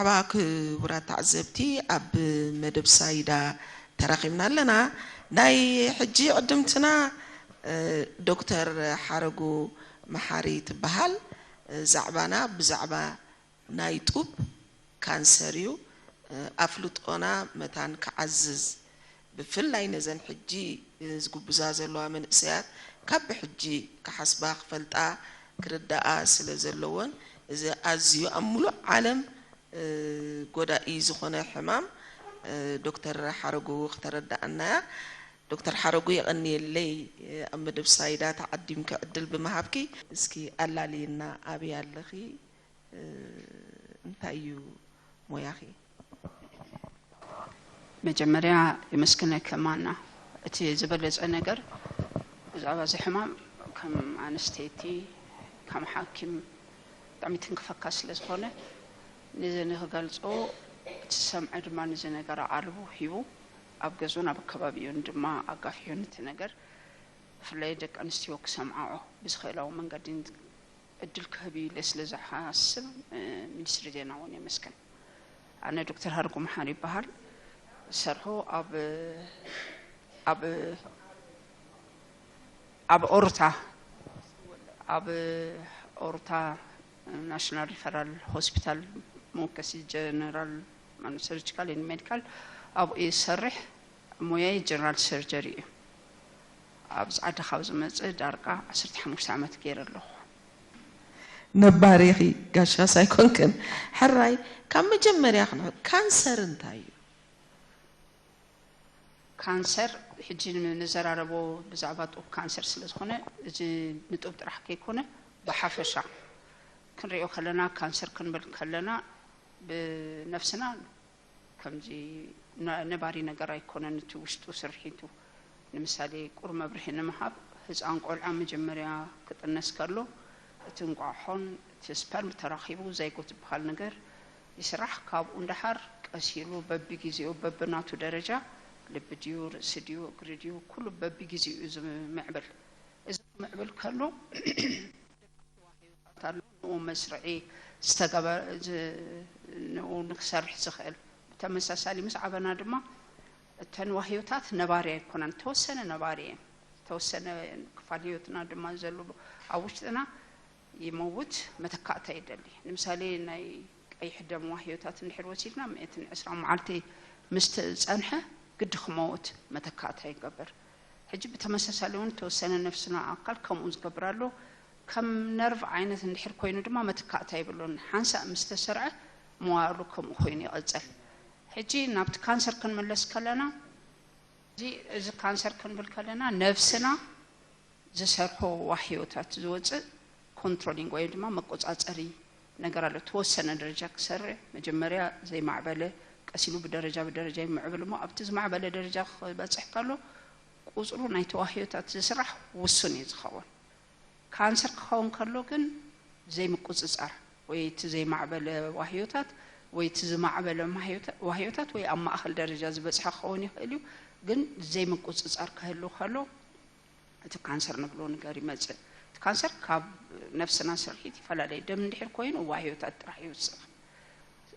መርሓባ ክቡራት ተዓዘብቲ፣ ኣብ መደብ ሳይዳ ተራኺብና ኣለና። ናይ ሕጂ ዕድምትና ዶክተር ሓረጉ መሓሪ ትበሃል። ዛዕባና ብዛዕባ ናይ ጡብ ካንሰር እዩ። ኣፍልጦና መታን ክዓዝዝ፣ ብፍላይ ነዘን ሕጂ ዝጉብዛ ዘለዋ መንእሰያት ካብ ብሕጂ ክሓስባ፣ ክፈልጣ፣ ክርዳኣ ስለ ዘለዎን፣ እዚ ኣዝዩ ኣብ ሙሉእ ዓለም ጎዳኢ ዝኾነ ሕማም ዶክተር ሓረጉ ክተረዳኣና እያ። ዶክተር ሓረጉ፣ የቐንየለይ ኣብ መደብ ሳይዳ ተዓዲምኪ ዕድል ብምሃብኪ። እስኪ ኣላልይና፣ ኣበይ ኣለኺ? እንታይ እዩ ሞያኺ? መጀመርያ የመስግነኪ ማና። እቲ ዝበለጸ ነገር ብዛዕባ እዚ ሕማም ከም ኣንስተይቲ፣ ከም ሓኪም ብጣዕሚ ትንክፈካ ስለ ዝኾነ፣ ነዚ ንክገልጾ፣ እቲ ዝሰምዐ ድማ ነዚ ነገር ኣቓልቦ ሂቡ ኣብ ገዝኡን ኣብ ኣከባቢኡን ድማ ኣጋፊሑኒ እቲ ነገር። ብፍላይ ደቂ ኣንስትዮ ክሰምዓኦ ብዝኽእላዊ መንገዲ ዕድል ክህብ ኢለ ስለ ዝሓስብ፣ ሚኒስትሪ ዜና እውን የመስግን። ኣነ ዶክተር ሃርጎ መሓሪ ይበሃል። ዝሰርሖ ኣብ ኣብ ኣብ ኦርታ ኣብ ኦርታ ናሽናል ሪፈራል ሆስፒታል መወከሲ ጀነራል፣ ማለት ሰርጂካል ኤንድ ሜዲካል፣ ኣብኡ እየ ዝሰርሕ። ሞያይ ጀነራል ሰርጀሪ እዩ። ኣብ ጻዕዳ ካብ ዝመጽእ ዳርጋ ዓሰርተ ሓሙሽተ ዓመት ገይረ ኣለኹ። ነባር ኢኺ፣ ጋሻስ ኣይኮንክን። ሕራይ፣ ካብ መጀመርያ ክንሕ-፣ ካንሰር እንታይ እዩ? ካንሰር ሕጂ ንዘራረቦ ብዛዕባ ጡብ ካንሰር ስለ ዝኾነ፣ እዚ ንጡብ ጥራሕ ከይኮነ ብሓፈሻ ክንሪኦ ከለና፣ ካንሰር ክንብል ከለና ብነፍስና ከምዚ ነ-፣ ነባሪ ነገር ኣይኮነን እቲ ውሽጡ ስርሒቱ። ንምሳሌ ቁር መብርሂ ንምሃብ፣ ህፃን ቆልዓ መጀመርያ ክጥነስ ከሎ እቲ እንቋሖን እቲ ስፐርም ተራኺቡ ዛይጎት ዝበሃል ነገር ይስራሕ። ካብኡ እንዳሓር ቀስ ኢሉ በቢጊዜኡ በብናቱ ደረጃ፣ ልቢ ድዩ፣ ርእሲ ድዩ፣ እግሪ ድዩ፣ ኩሉ በቢጊዜኡ እዩ ዝምዕብል። እዚ ክምዕብል ከሎ ኣሎ፣ ንኡ መስርዒ ዝተገበ-፣ ዝ-፣ ንኡ ንክሰርሕ ዝኽእል። ብተመሳሳሊ ምስ ዓበና ድማ እተን ዋህዮታት ነባሪ ኣይኮናን፣ ተወሰነ ነባሪ እየን። ዝተወሰነ ክፋል ህይወትና ድማ ዘሎ ኣብ ውሽጥና ይመውት፣ መተካእታ ይደሊ። ንምሳሌ ናይ ቀይሕ ደም ዋህዮታት እንድሕር ወሲድና፣ ሚእትን ዕስራን መዓልቲ ምስ ተጸንሐ ግዲ ክመውት መተካእታ ይገብር። ሕጂ ብተመሳሳሊ እውን ተወሰነ ነፍስና ኣካል ከምኡ ዝገብር ኣሎ። ከም ነርቭ ዓይነት እንድሕር ኮይኑ ድማ መተካእታ የብሉን። ሓንሳእ ምስ ተሰርዐ መዋእሉ ከምኡ ኮይኑ ይቐጽል። ሕጂ ናብቲ ካንሰር ክንምለስ ከለና፣ እዚ፣ እዚ ካንሰር ክንብል ከለና ነብስና ዝሰርሖ ዋህዮታት ዝወፅእ ኮንትሮሊንግ ወይ ድማ መቆፃፀሪ ነገር ኣሎ። ተወሰነ ደረጃ ክሰርዕ፣ መጀመርያ ዘይማዕበለ፣ ቀስ ኢሉ ብደረጃ ብደረጃ ይምዕብል እሞ ኣብቲ ዝማዕበለ ደረጃ ክበፅሕ ከሎ ቁፅሩ ናይቲ ዋህዮታት ዝስራሕ ውሱን እዩ ዝኸውን። ካንሰር ክኸውን ከሎ ግን ዘይምቁፅፃር ወይ እቲ ዘይማዕበለ ዋህዮታት ወይ እቲ ዝማዕበለ ማህዮታ-፣ ዋህዮታት ወይ ኣብ ማእኸል ደረጃ ዝበፅሐ ክኸውን ይኽእል እዩ። ግን ዘይምቁፅፃር ክህሉ ከሎ እቲ ካንሰር ንብሎ ነገር ይመፅእ። እቲ ካንሰር ካብ ነፍስና ስርሒት ይፈላለ እዩ። ደም እንድሕር ኮይኑ ዋህዮታት ጥራሕ ይውፅእ።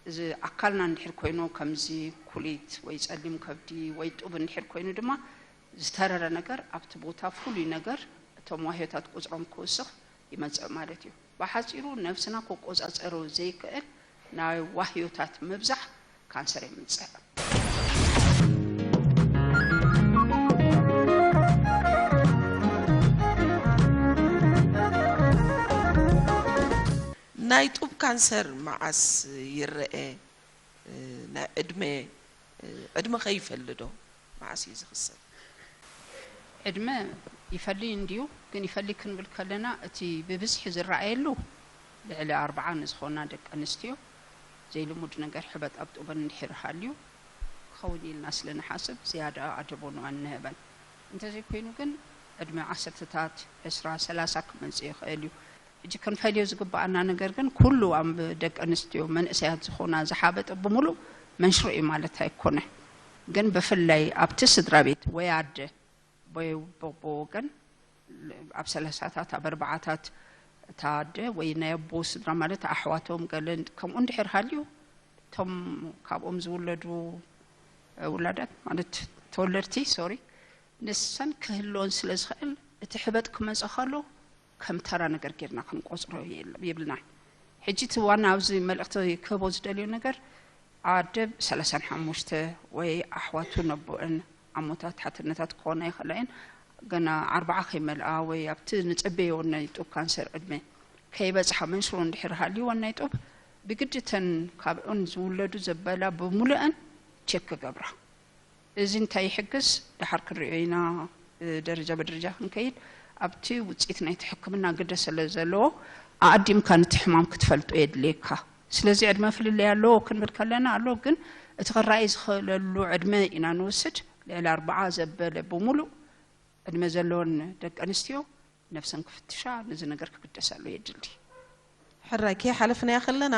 እዚ ኣካልና እንድሕር ኮይኑ ከምዚ ኩሊት ወይ ፀሊም ከብዲ ወይ ጡብ እንድሕር ኮይኑ ድማ ዝተረረ ነገር ኣብቲ ቦታ ፍሉይ ነገር እቶም ዋህዮታት ቁፅሮም ክውስኽ ይመፅእ ማለት እዩ። ብሓፂሩ ነብስና ክቆፃፀሮ ዘይክእል ናይ ዋህዮታት ምብዛሕ ካንሰር የምፅእ። ናይ ጡብ ካንሰር መዓስ ይረኤ? ናይ ዕድመ፣ ዕድመ ከይፈሊ ዶ? መዓስ እዩ ዝኽሰት? ዕድመ ይፈሊ እንድዩ፣ ግን ይፈሊ ክንብል ከለና እቲ ብብዝሒ ዝረኣየሉ ልዕሊ ኣርብዓ ንዝኾና ደቂ ኣንስትዮ ዘይልሙድ ነገር ሕበጥ ኣብ ጡበን እንድሕር ሃልዩ ክኸውን ኢልና ስለ ንሓስብ ዝያዳ ኣደቦ ንዋን ንህበን። እንተዘይኮይኑ ግን ዕድመ ዓሰርተታት፣ ዕስራ፣ ሰላሳ ክመጽእ ይኽእል እዩ። ሕጂ ክንፈልዮ ዝግብኣና ነገር ግን ኩሉ ኣብ ደቂ ኣንስትዮ መንእሰያት ዝኾና ዝሓበጠ ብምሉእ መንሽሮ እዩ ማለት ኣይኮነ። ግን ብፍላይ ኣብቲ ስድራ ቤት ወይ ኣደ ወይ ቦቦ ወገን ኣብ ሰላሳታት ኣብ ኣርባዓታት እታ ኣደ ወይ ናይ ኣቦ ስድራ ማለት ኣሕዋቶም ገለ ከምኡ እንድሕር ሃልዩ እቶም ካብኦም ዝውለዱ ውላዳት ማለት ተወለድቲ ሶሪ ንሰን ክህልወን ስለ ዝኽእል እቲ ሕበጥ ክመፀ ከሎ ከም ተራ ነገር ጌርና ክንቆፅሮ የብልና። ሕጂ እቲ ዋና ኣብዚ መልእኽቲ ክህቦ ዝደልዮ ነገር ኣደ ሰላሳን ሓሙሽተ ወይ ኣሕዋቱ ነቦእን ኣሞታት ሓትነታት ክኾና ይኽእላ እየን። ገና ኣርባዓ ከይመልኣ ወይ ኣብቲ ንጸበዮ ናይ ጡብ ካንሰር ዕድመ ከይበጽሓ መንሽሮ እንድሕር ሃልይወን ናይ ጡብ ብግድተን ካብኡን ዝውለዱ ዘበላ ብምሉአን ቸክ ክገብራ። እዚ እንታይ ይሕግዝ? ደሓር ክንሪኦ ኢና። ደረጃ ብደረጃ ክንከይድ ኣብቲ ውፅኢት ናይቲ ሕክምና ግደ ስለ ዘለዎ ኣቐዲምካ ነቲ ሕማም ክትፈልጦ የድልየካ። ስለዚ ዕድመ ፍልልይ ኣለዎ ክንብል ከለና ኣሎ፣ ግን እቲ ክረኣይ ዝኽእለሉ ዕድመ ኢና ንወስድ። ልዕሊ ኣርባዓ ዘበለ ብምሉእ ዕድመ ዘለወን ደቂ ኣንስትዮ ነብሰን ክፍትሻ ነዚ ነገር ክግደሳሉ የድሊ። ሕራይ ከይሓለፍናያ ከለና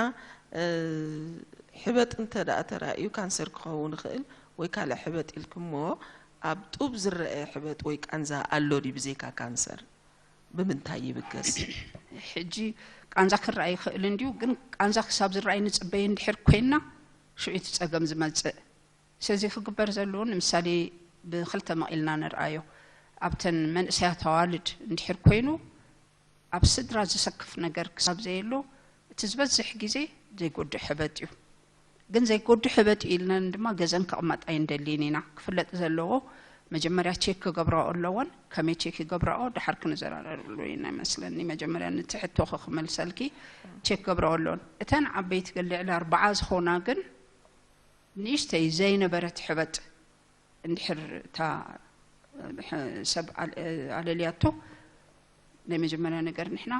ሕበጥ እንተ ደኣ ተራእዩ ካንሰር ክኸውን ይኽእል ወይ ካልእ ሕበጥ ኢልክሞ ኣብ ጡብ ዝረአ ሕበጥ ወይ ቃንዛ ኣሎ ድዩ ብዘይካ ካንሰር? ብምንታይ ይብገስ? ሕጂ ቃንዛ ክረኣይ ይኽእል እንድዩ፣ ግን ቃንዛ ክሳብ ዝረኣይ ንጽበይ እንድሕር ኮይንና ሽዑ እቲ ጸገም ዝመጽእ። ስለዚ ክግበር ዘለዎ ንምሳሌ ብኽልተ መቒልና ንርኣዮ። ኣብተን መንእሰያት ኣዋልድ እንድሕር ኮይኑ ኣብ ስድራ ዘሰክፍ ነገር ክሳብ ዘየሎ እቲ ዝበዝሕ ግዜ ዘይጎድእ ሕበጥ እዩ። ግን ዘይጎድእ ሕበጥ እዩ ኢልነን ድማ ገዘን ከቕመጣ ኣይንደልይን ኢና። ክፍለጥ ዘለዎ መጀመርያ ቼክ ክገብራኦ ኣለወን። ከመይ ቼክ ይገብራኦ ድሓር ክንዘራረብሉ ኢና ይመስለኒ። መጀመርያ ነቲ ሕቶኺ ክመልሰልኪ ቼክ ክገብራኦ ኣለወን። እተን ዓበይቲ ግን ልዕሊ ኣርብዓ ዝኾና ግን ንእሽተይ ዘይነበረት ሕበጥ እንድሕር እታ ሰብ ኣለልያቶ ናይ መጀመርያ ነገር ንሕና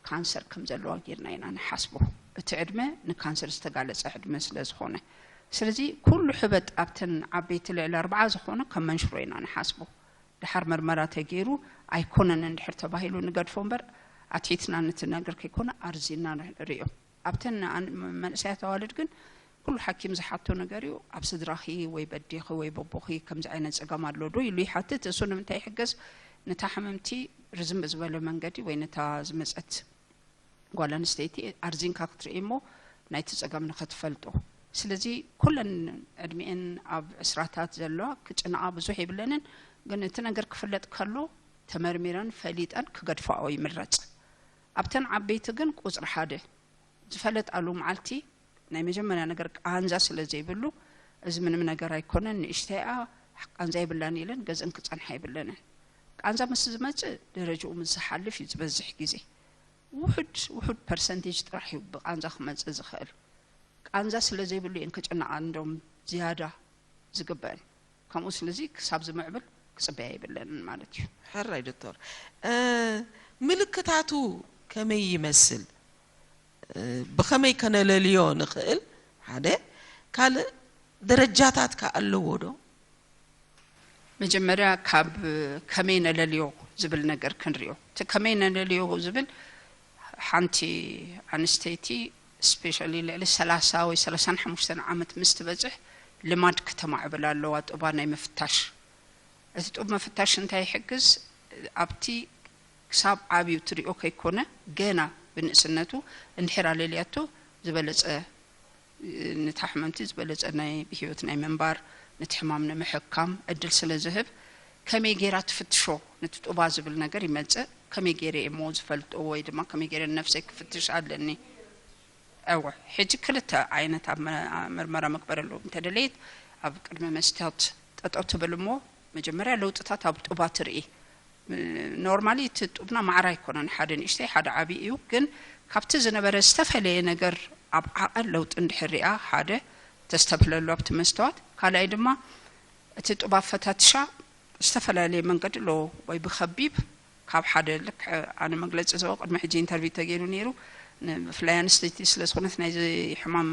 ካንሰር ከም ዘለዋ ጌርና ኢና ንሓስቦ። እቲ ዕድመ ንካንሰር ዝተጋለጸ ዕድመ ስለ ዝኾነ። ስለዚ ኩሉ ሕበጥ ኣብተን ዓበይቲ ልዕሊ ኣርብዓ ዝኾነ ከም መንሽሮ ኢና ንሓስቦ። ድሓር መርመራ ተገይሩ ኣይኮነን እንድሕር ተባሂሉ ንገድፎ እምበር ኣትሒትና ነቲ ነገር ከይኮነ ኣርዚና ንሪኦ። ኣብተን መንእሰያት ኣዋልድ ግን ኩሉ ሓኪም ዝሓቶ ነገር እዩ። ኣብ ስድራኺ ወይ በዴኺ ወይ በቦኺ ከምዚ ዓይነት ጸገም ኣሎ ዶ ኢሉ ይሓትት። እሱ ንምንታይ ይሕገዝ? ነታ ሕምምቲ ርዝም ብዝበለ መንገዲ ወይ ነታ ዝመጸት ጓል ኣንስተይቲ ኣርዚንካ ክትርኢ እሞ ናይቲ ጸገም ንኸትፈልጦ። ስለዚ ኩለን ዕድሚኤን ኣብ ዕስራታት ዘለዋ ክጭነቓ ብዙሕ የብለንን። ግን እቲ ነገር ክፍለጥ ከሎ ተመርሚረን ፈሊጠን ክገድፋኦ ይምረጽ። ኣብተን ዓበይቲ ግን ቁጽሪ ሓደ ዝፈለጣሉ መዓልቲ ናይ መጀመርያ ነገር ቃንዛ ስለ ዘይብሉ እዚ ምንም ነገር ኣይኮነን ንእሽተይኣ ቃንዛ የብላን ኢለን ገዝእን ክጸንሓ የብለንን። ቃንዛ ምስ ዝመጽእ ደረጅኡ ምስ ዝሓልፍ እዩ ዝበዝሕ ግዜ። ውሑድ ውሑድ ፐርሰንቴጅ ጥራሕ እዩ ብቃንዛ ክመጽእ ዝኽእል። ቃንዛ ስለ ዘይብሉ እየን ክጭነቓ እንዶም ዝያዳ ዝግበአን። ከምኡ ስለዚ ክሳብ ዝምዕብል ክጽበያ የብለንን ማለት እዩ። ሕራይ ዶክተር፣ ምልክታቱ ከመይ ይመስል? ብኸመይ ከነለልዮ ንኽእል? ሓደ ካልእ ደረጃታት ከ ኣለዎ ዶ? መጀመርያ ካብ ከመይ ነለልዮ ዝብል ነገር ክንሪኦ። እቲ ከመይ ነለልዮ ዝብል ሓንቲ ኣንስተይቲ ስፔሻሊ ልዕሊ ሰላሳ ወይ ሰላሳን ሓሙሽተን ዓመት ምስ ትበፅሕ ልማድ ክተማዕብል ኣለዋ ጡባ ናይ ምፍታሽ። እቲ ጡብ ምፍታሽ እንታይ ይሕግዝ? ኣብቲ ክሳብ ዓብዩ ትሪኦ ከይኮነ ገና ብንእስነቱ እንድሕር ኣለልያቶ ዝበለፀ ነታ ሕምምቲ ዝበለፀ ናይ ብህይወት ናይ ምንባር ነቲ ሕማም ንምሕካም ዕድል ስለ ዝህብ ከመይ ገይራ ትፍትሾ ነቲ ጡባ ዝብል ነገር ይመፅእ። ከመይ ገይረ እየ እሞ ዝፈልጦ ወይ ድማ ከመይ ገይረ ንነብሰይ ክፍትሽ ኣለኒ? እወ ሕጂ ክልተ ዓይነት ኣብ ምርመራ መግበር ኣለዎ። እንተደለየት ኣብ ቅድሚ መስትያት ጠጠው ትብል እሞ መጀመርያ ለውጥታት ኣብ ጡባ ትርኢ። ኖርማሊ እቲ ጡብና ማዕረ ኣይኮነን፣ ሓደ ንእሽተይ ሓደ ዓብዪ እዩ። ግን ካብቲ ዝነበረ ዝተፈለየ ነገር ኣብ ዓቐን ለውጢ እንድሕር ሪኣ ሓደ ተስተብህለሉ ኣብቲ መስተዋት፣ ካልኣይ ድማ እቲ ጡብ ኣፈታትሻ ዝተፈላለየ መንገዲ ኣለዎ። ወይ ብኸቢብ ካብ ሓደ ልክዕ ኣነ መግለፂ ዝህቦ ቅድሚ ሕጂ ኢንተርቪው ተገይሩ ነይሩ። ብፍላይ ኣንስተይቲ ስለ ዝኾነት ናይዚ ሕማም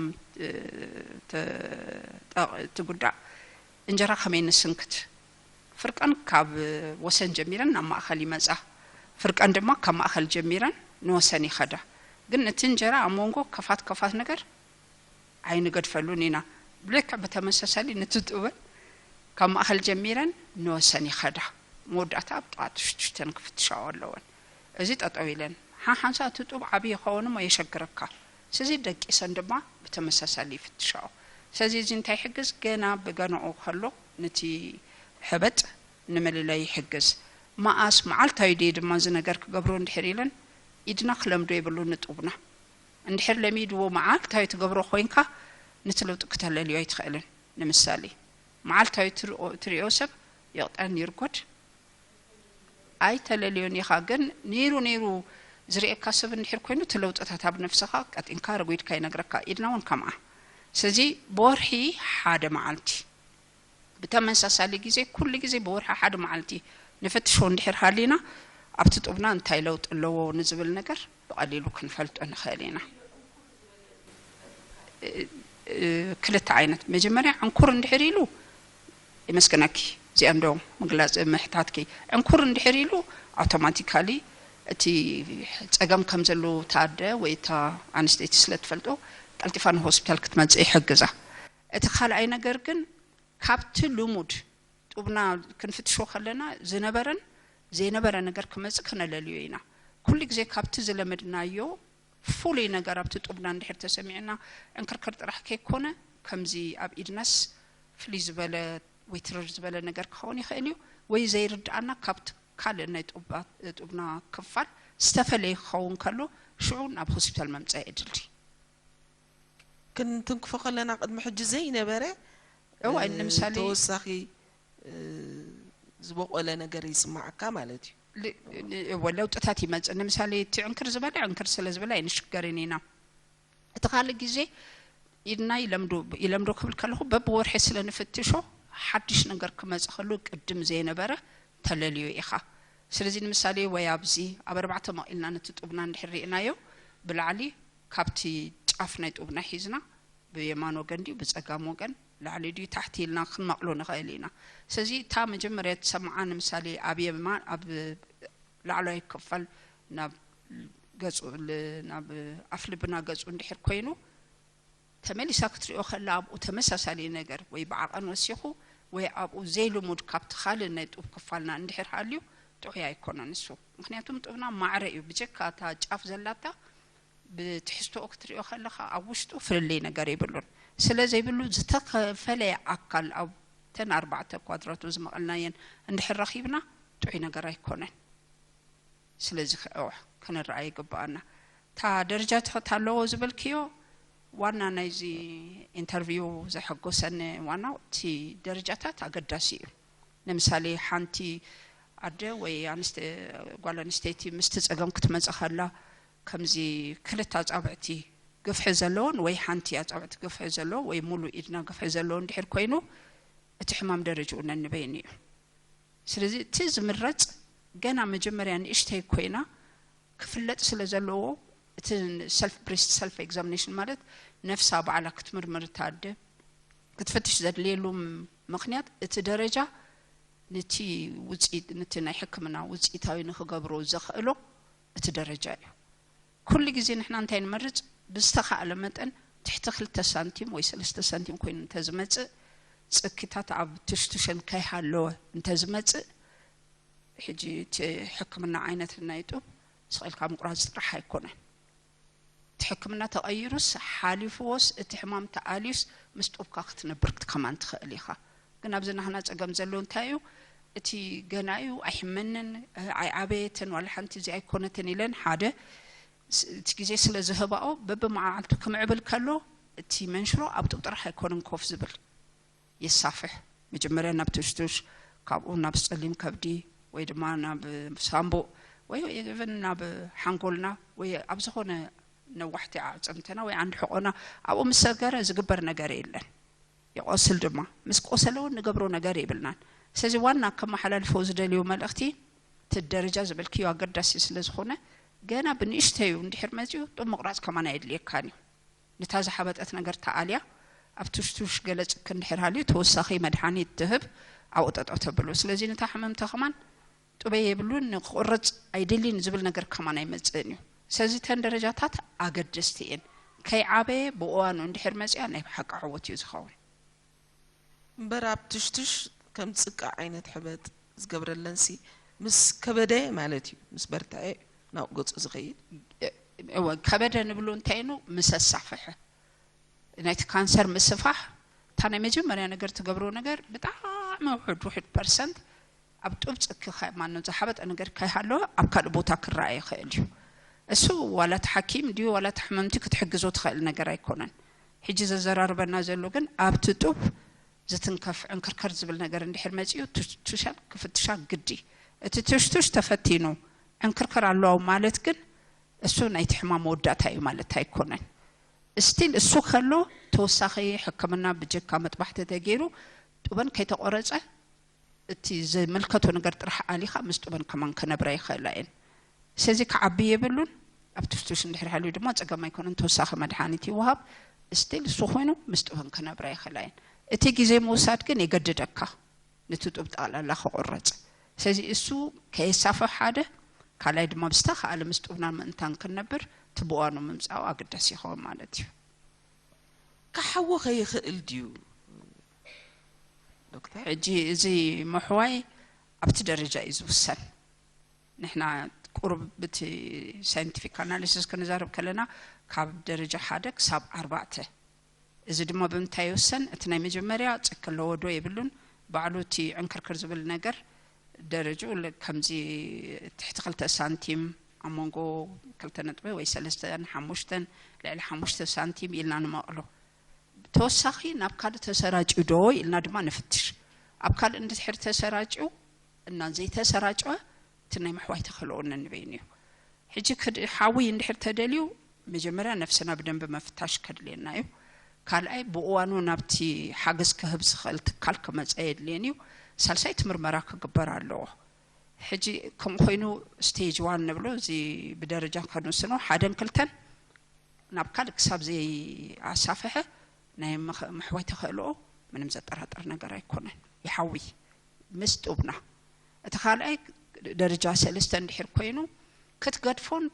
ትጉዳእ እንጀራ ከመይ ንስንክት ፍርቀን ካብ ወሰን ጀሚረን ናብ ማእኸል ይመፃ። ፍርቀን ድማ ካብ ማእኸል ጀሚረን ንወሰን ይኸዳ። ግን ነቲ እንጀራ ኣብ መንጎ ከፋት ከፋት ነገር ኣይንገድፈሉን ኢና። ብልክዕ ብተመሳሳሊ ነቲ ጡበን ካብ ማእኸል ጀሚረን ንወሰን ይኸዳ። መወዳእታ ኣብ ጥቓ ትሽትሽተን ክፍትሻኦ ኣለወን። እዚ ጠጠው ኢለን ሓሓንሳ እቲ ጡብ ዓብዪ ይኸውን እሞ የሸግረካ። ስለዚ ደቂሰን ድማ ብተመሳሳሊ ይፍትሻኦ። ስለዚ እዚ እንታይ ይሕግዝ? ገና ብገንኡ ከሎ ነቲ ሕበጥ ንምልላይ ይሕግዝ። መኣስ መዓልታዊ ድየ ድማ እዚ ነገር ክገብሮ እንድሕር ኢለን ኢድና ክለምዶ የብሉ ንጡብና። እንድሕር ለሚድዎ መዓልታዊ ትገብሮ ኮይንካ ነቲ ለውጢ ክተለልዮ ኣይትኽእልን። ንምሳሌ መዓልታዊ ትሪኦ ሰብ ይቕጠን ይርጎድ ኣይተለልዮን ኢኻ። ግን ነይሩ ነይሩ ዝርእየካ ሰብ እንድሕር ኮይኑ እቲ ለውጥታት ኣብ ነፍስኻ ቀጢንካ ረጒድካ ይነግረካ። ኢድና እውን ከምኣ። ስለዚ ብወርሒ ሓደ መዓልቲ ብተመሳሳሊ ግዜ ኩሉ ግዜ ብወርሒ ሓደ መዓልቲ ንፍትሾ እንድሕር ሃሊና ኣብቲ ጡብና እንታይ ለውጢ ኣለዎ ንዝብል ነገር ብቐሊሉ ክንፈልጦ ንኽእል ኢና። ክልተ ዓይነት፣ መጀመርያ ዕንኩር እንድሕር ኢሉ ይመስገነኪ። እዚኣ እንዶ ምግላፅ ምሕታትኪ ዕንኩር እንድሕር ኢሉ ኣውቶማቲካሊ እቲ ፀገም ከም ዘሎ ታደ ወይ እታ ኣንስተይቲ ስለ ትፈልጦ ቀልጢፋ ንሆስፒታል ክትመፅእ ይሕግዛ። እቲ ካልኣይ ነገር ግን ካብቲ ልሙድ ጡብና ክንፍትሾ ከለና ዝነበረን ዘይነበረ ነገር ክመፅእ ክነለልዮ ኢና። ኩሉ ግዜ ካብቲ ዝለመድናዮ ፍሉይ ነገር ኣብቲ ጡብና እንድሕር ተሰሚዕና ዕንክርክር ጥራሕ ከይኮነ ከምዚ ኣብ ኢድናስ ፍልይ ዝበለ ወይ ትርር ዝበለ ነገር ክኸውን ይኽእል እዩ ወይ ዘይርድኣና ካብቲ ካልእ ናይ ጡብና ክፋል ዝተፈለየ ክኸውን ከሎ ሽዑ ናብ ሆስፒታል መምፀኢ ዕድል ድዩ? ክንትንክፎ ከለና ቅድሚ ሕጂ ዘይነበረ እዋ ንምሳሌ ተወሳኺ ዝበቆለ ነገር ይስማዓካ ማለት እዩ። እወ ለውጥታት ይመፅእ። ንምሳሌ እቲ ዕንክር ዝበለ ዕንክር ስለ ዝበለ ኣይንሽገርን ኢና። እቲ ካልእ ግዜ ኢድና ይለምዶ ይለምዶ ክብል ከለኹ በብወርሒ ስለ ንፍትሾ ሓድሽ ነገር ክመፅእ ከሎ ቅድም ዘይነበረ ተለልዮ ኢኻ። ስለዚ ንምሳሌ ወይ ኣብዚ ኣብ ኣርባዕተ መቒልና ነቲ ጡብና እንድሕር ርኢናዮ ብላዕሊ ካብቲ ጫፍ ናይ ጡብና ሒዝና ብየማን ወገን ድዩ ብፀጋም ወገን ላዕሊ ድዩ ታሕቲ ኢልና ክንመቕሎ ንኽእል ኢና። ስለዚ እታ መጀመርያ ትሰምዓ ንምሳሌ ኣብ የማን ኣብ ላዕለዋይ ክፋል ናብ ገፁ ናብ ኣፍልብና ገፁ እንድሕር ኮይኑ ተመሊሳ ክትሪኦ ከላ ኣብኡ ተመሳሳሊ ነገር ወይ ብዓቐን ወሲኹ ወይ ኣብኡ ዘይልሙድ ካብቲ ካልእ ናይ ጡብ ክፋልና እንድሕር ሃልዩ ጥዑይ ኣይኮነን እሱ። ምክንያቱም ጡብና ማዕረ እዩ ብጀካ እታ ጫፍ ዘላታ ብትሕዝቶኡ ክትሪኦ ከለኻ ኣብ ውሽጡ ፍልልይ ነገር የብሉን። ስለ ዘይብሉ ዝተኸፈለየ ኣካል ኣብተን ኣርባዕተ ኳድራቱ ዝመቐልናየን እንድሕር ረኺብና ጥዑይ ነገር ኣይኮነን። ስለዚ ከ- እዋ ክንረኣ ይግብኣና። እታ ደረጃ ትኸት ኣለዎ ዝበልክዮ ዋና ናይዚ ኢንተርቪው ዘሐጎሰኒ ዋናው እቲ ደረጃታት ኣገዳሲ እዩ። ንምሳሌ ሓንቲ ኣደ ወይ ኣንስተ ጓል ኣንስተይቲ ምስቲ ፀገም ክትመፀ ከላ ከምዚ ክልተ ኣፃብዕቲ ግፍሒ ዘለዎን ወይ ሓንቲ ኣፃብዕቲ ግፍሒ ዘለዎ ወይ ሙሉ ኢድና ግፍሒ ዘለዎ እንድሕር ኮይኑ እቲ ሕማም ደረጅኡ ነንበይኑ እዩ። ስለዚ እቲ ዝምረፅ ገና መጀመርያ ንእሽተይ ኮይና ክፍለጥ ስለ ዘለዎ እቲ self breast self examination ማለት ነፍሳ ባዕላ ክትምርምር እታ ኣደ ክትፍትሽ ዘድልየሉ ምክንያት እቲ ደረጃ ንቲ ውፅኢት ንቲ ናይ ሕክምና ውፅኢታዊ ንክገብሮ ዘኽእሎ እቲ ደረጃ እዩ። ኩሉ ግዜ ንሕና እንታይ ንመርፅ ብዝተኻእለ መጠን ትሕቲ ክልተ ሳንቲም ወይ ሰለስተ ሳንቲም ኮይኑ እንተዝመፅእ ፅክታት ኣብ ትሽቱሸን ከይሃለወ እንተዝመፅእ ሕጂ እቲ ሕክምና ዓይነት ናይ ጡብ ስቕ ኢልካ ምቁራፅ ጥራሕ ኣይኮነን። እቲ ሕክምና ተቐይሩስ ሓሊፍዎስ እቲ ሕማም ተኣልዩስ ምስ ጡብካ ክትነብር ከማን ትኽእል ኢኻ። ግን ኣብዚ ናህና ፀገም ዘሎ እንታይ እዩ? እቲ ገና እዩ ኣይሕመንን ኣይዓበየትን ዋላ ሓንቲ እዚ ኣይኮነትን ኢለን ሓደ እቲ ግዜ ስለ ዝህባኦ በብመዓልቱ ክምዕብል ከሎ እቲ መንሽሮ ኣብ ጡብ ጥራሕ ኣይኮነን ኮፍ ዝብል ይሳፍሕ። መጀመርያ ናብ ትሽቱሽ፣ ካብኡ ናብ ጸሊም ከብዲ ወይ ድማ ናብ ሳምቡእ ወይ ኢቨን ናብ ሓንጎልና ወይ ኣብ ዝኾነ ነዋሕቲ ኣዕጽምትና ወይ ዓንዲ ሕቖና ኣብኡ ምስ ሰገረ ዝግበር ነገር የለን። ይቆስል ድማ። ምስ ቆሰለ እውን ንገብሮ ነገር የብልናን። ስለዚ ዋና ከመሓላልፎ ዝደልዮ መልእኽቲ እቲ ደረጃ ዝበልክዮ ኣገዳሲ ስለ ዝኾነ ገና ብንእሽተዩ እንድሕር መፅዩ ጡብ ምቑራፅ ከማን ኣየድልየካን እዩ። ነታ ዝሓበጠት ነገር ተኣልያ ኣብ ትሽቱሽ ገለ ጽኪ እንድሕር ሃልዩ ተወሳኺ መድሓኒት ትህብ ኣብኡ ጠጠው ተብሎ። ስለዚ ነታ ሕምምቲ ከማን ጡበይ የብሉን ንክቑረጽ ኣይደልን ዝብል ነገር ከማን ኣይመጽእን እዩ። ስለዚ እተን ደረጃታት ኣገደስቲ እየን። ከይዓበየ ብእዋኑ እንድሕር መጽያ ናይ ብሓቂ ዕወት እዩ ዝኸውን። እምበር ኣብ ትሽትሽ ከም ጽቃ ዓይነት ሕበጥ ዝገብረለንሲ ምስ ከበደ ማለት እዩ ምስ በርትዐ ናብኡ ገጹ ዝኸይድ እወ፣ ከበደ ንብሎ እንታይ ኑ ምስ ኣሳፍሐ ናይቲ ካንሰር ምስፋሕ፣ እታ ናይ መጀመርያ ነገር ትገብሮ ነገር ብጣዕሚ ውሑድ ውሑድ ፐርሰንት ኣብ ጡብ ጽኪ ማነው ዝሓበጠ ነገር ከይሃለወ ኣብ ካልእ ቦታ ክረኣ ይኽእል እዩ። እሱ ዋላ እቲ ሓኪም ድዩ ዋላ እቲ ሕመምቲ ክትሕግዞ ትኽእል ነገር ኣይኮነን። ሕጂ ዘዘራርበና ዘሎ ግን ኣብቲ ጡብ ዝትንከፍ ዕንክርከር ዝብል ነገር እንድሕር መጺኡ ቱሽቱሻን ክፍትሻ ግዲ። እቲ ቱሽቱሽ ተፈቲኑ ዕንክርከር ኣለዎ ማለት ግን እሱ ናይቲ ሕማም መወዳእታ እዩ ማለት ኣይኮነን። ስቲል እሱ ከሎ ተወሳኺ ሕክምና ብጀካ መጥባሕቲ ተገይሩ ጡበን ከይተቆረጸ እቲ ዝምልከቶ ነገር ጥራሕ ኣሊኻ ምስ ጡበን ከማን ክነብራ ይኽእላ እየን። ስለዚ ክዓቢ የብሉን። ኣብ ትስቱስ እንድሕር ሃልዩ ድማ ጸገም ኣይኮነን፣ ተወሳኺ መድሓኒት ይወሃብ። ስቲል እሱ ኮይኑ ምስ ጡበን ክነብራ ይኽእላ እየን። እቲ ግዜ ምውሳድ ግን የገድደካ ነቲ ጡብ ጠቕላላ ክቑረጽ። ስለዚ እሱ ከየሳፍሕ ሓደ፣ ካልኣይ ድማ ብዝተኻእለ ምስ ጡብናን ምእንታን ክንነብር እቲ ብእዋኑ ምምጻኡ ኣገዳሲ ይኸውን ማለት እዩ። ክሓዊ ከይኽእል ድዩ ዶክተር? ሕጂ እዚ ምሕዋይ ኣብቲ ደረጃ እዩ ዝውሰን። ንሕና ቁሩብ ብቲ ሳይንቲፊክ ኣናሊሲስ ክንዛረብ ከለና ካብ ደረጃ ሓደ ክሳብ ኣርባዕተ። እዚ ድማ ብምንታይ ይውሰን? እቲ ናይ መጀመርያ ጽኪ ኣለዎ ዶ የብሉን፣ ባዕሉ እቲ ዕንክርክር ዝብል ነገር ደረጅኡ ል- ከምዚ ትሕቲ ክልተ ሳንቲም ኣብ መንጎ ክልተ ነጥቢ ወይ ሰለስተን ሓሙሽተን ልዕሊ ሓሙሽተ ሳንቲም ኢልና ንመቕሎ። ተወሳኺ ናብ ካልእ ተሰራጭዩ ዶ ኢልና ድማ ንፍትሽ። ኣብ ካልእ እንድሕር ተሰራጭዩ እና ዘይተሰራጨወ እቲ ናይ ምሕዋይ ተኽእሎኡ ነንበይኑ እዩ። ሕጂ ክድ- ሓዊ እንድሕር ተደልዩ መጀመርያ ነፍስና ብደንቢ መፍታሽ ከድልየና እዩ። ካልኣይ ብእዋኑ ናብቲ ሓገዝ ክህብ ዝኽእል ትካል ክመፀ የድልየን እዩ። ሳልሳይ እቲ ምርመራ ክግበር ኣለዎ። ሕጂ ከምኡ ኮይኑ ስቴጅ ዋን ንብሎ እዚ ብደረጃ ከንውስኖ ሓደን ክልተን ናብ ካልእ ክሳብ ዘይኣሳፍሐ ናይ ምኽ- ምሕዋይ ተኽእልኦ ምንም ዘጠራጥር ነገር ኣይኮነን። ይሓዊ ምስ ጡብና እቲ ካልኣይ ደረጃ ሰለስተ እንድሕር ኮይኑ ክትገድፎን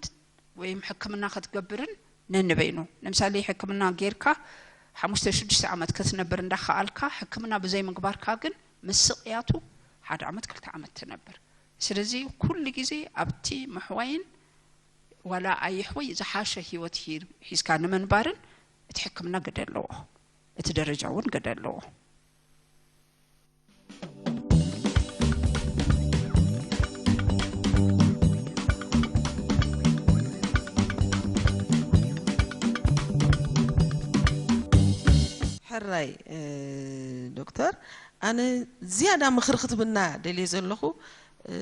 ወይም ሕክምና ክትገብርን ነንበይኑ ንምሳሌ ሕክምና ጌርካ ሓሙሽተ ሽዱሽተ ዓመት ክትነብር እንዳኸኣልካ ሕክምና ብዘይ ምግባርካ ግን ምስ ስቕያቱ ሓደ ዓመት ክልተ ዓመት ትነብር። ስለዚ ኩሉ ግዜ ኣብቲ ምሕዋይን ዋላ ኣይሕወይ ዝሓሸ ህይወት ሂር- ሒዝካ ንምንባርን እቲ ሕክምና ግደ ኣለዎ፣ እቲ ደረጃ እውን ግደ ኣለዎ። ሕራይ እ፣ ዶክተር፣ ኣነ ዝያዳ ምኽሪ ክትብና ደልየ ዘለኹ እ፣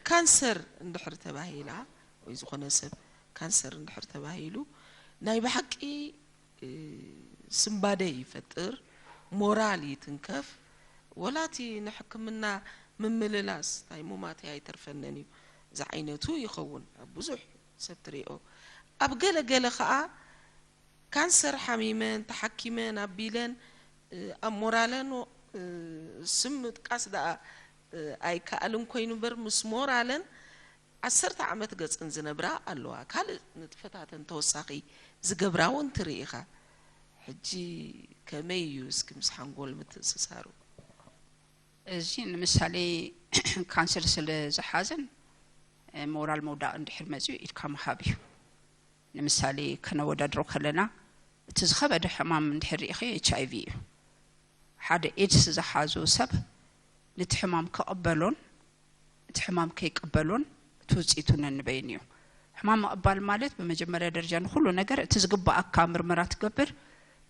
ካንሰር እንድሕር ተባሂላ ወይ ዝኾነ ሰብ ካንሰር እንድሕር ተባሂሉ ናይ ብሓቂ እ፣ ስንባደ ይፈጥር፣ ሞራል ይትንከፍ፣ ወላ እቲ ንሕክምና ምምልላስ እንታይ ሙማት ኣይተርፈንን እዩ ዝዓይነቱ ይኸውን ኣብ ብዙሕ ሰብ ትሪኦ። ኣብ ገለ ገለ ከዓ ካንሰር ሓሚመን ተሓኪመን ኣቢለን እ፣ ኣብ ሞራለን እ፣ ስም ምጥቃስ ደኣ እ፣ ኣይከኣልን ኮይኑ እምበር ምስ ሞራለን ዓሰርተ ዓመት ገጽን ዝነብራ ኣለዋ። ካልእ ንጥፈታተን ተወሳኺ ዝገብራ እውን ትርኢ ኢኻ። ሕጂ ከመይ እዩ እስኪ ምስ ሓንጎል ምትእስሳሩ? እዚ ንምሳሌ ካንሰር ስለ ዝሓዘን እ፣ ሞራል ምውዳቕ እንድሕር መፅዩ ኢድካ ምሃብ እዩ። ንምሳሌ ከነወዳድሮ ከለና እቲ ዝኸበደ ሕማም እንድሕር ርኢኸ ኤች ኣይ ቪ እዩ። ሓደ ኤድስ ዝሓዙ ሰብ ነቲ ሕማም ክቕበሎን እቲ ሕማም ከይቅበሎን እቲ ውፅኢቱ ነንበይን እዩ። ሕማም ምቕባል ማለት ብመጀመርያ ደረጃ ንኩሉ ነገር እቲ ዝግባኣካ ምርመራ ትገብር፣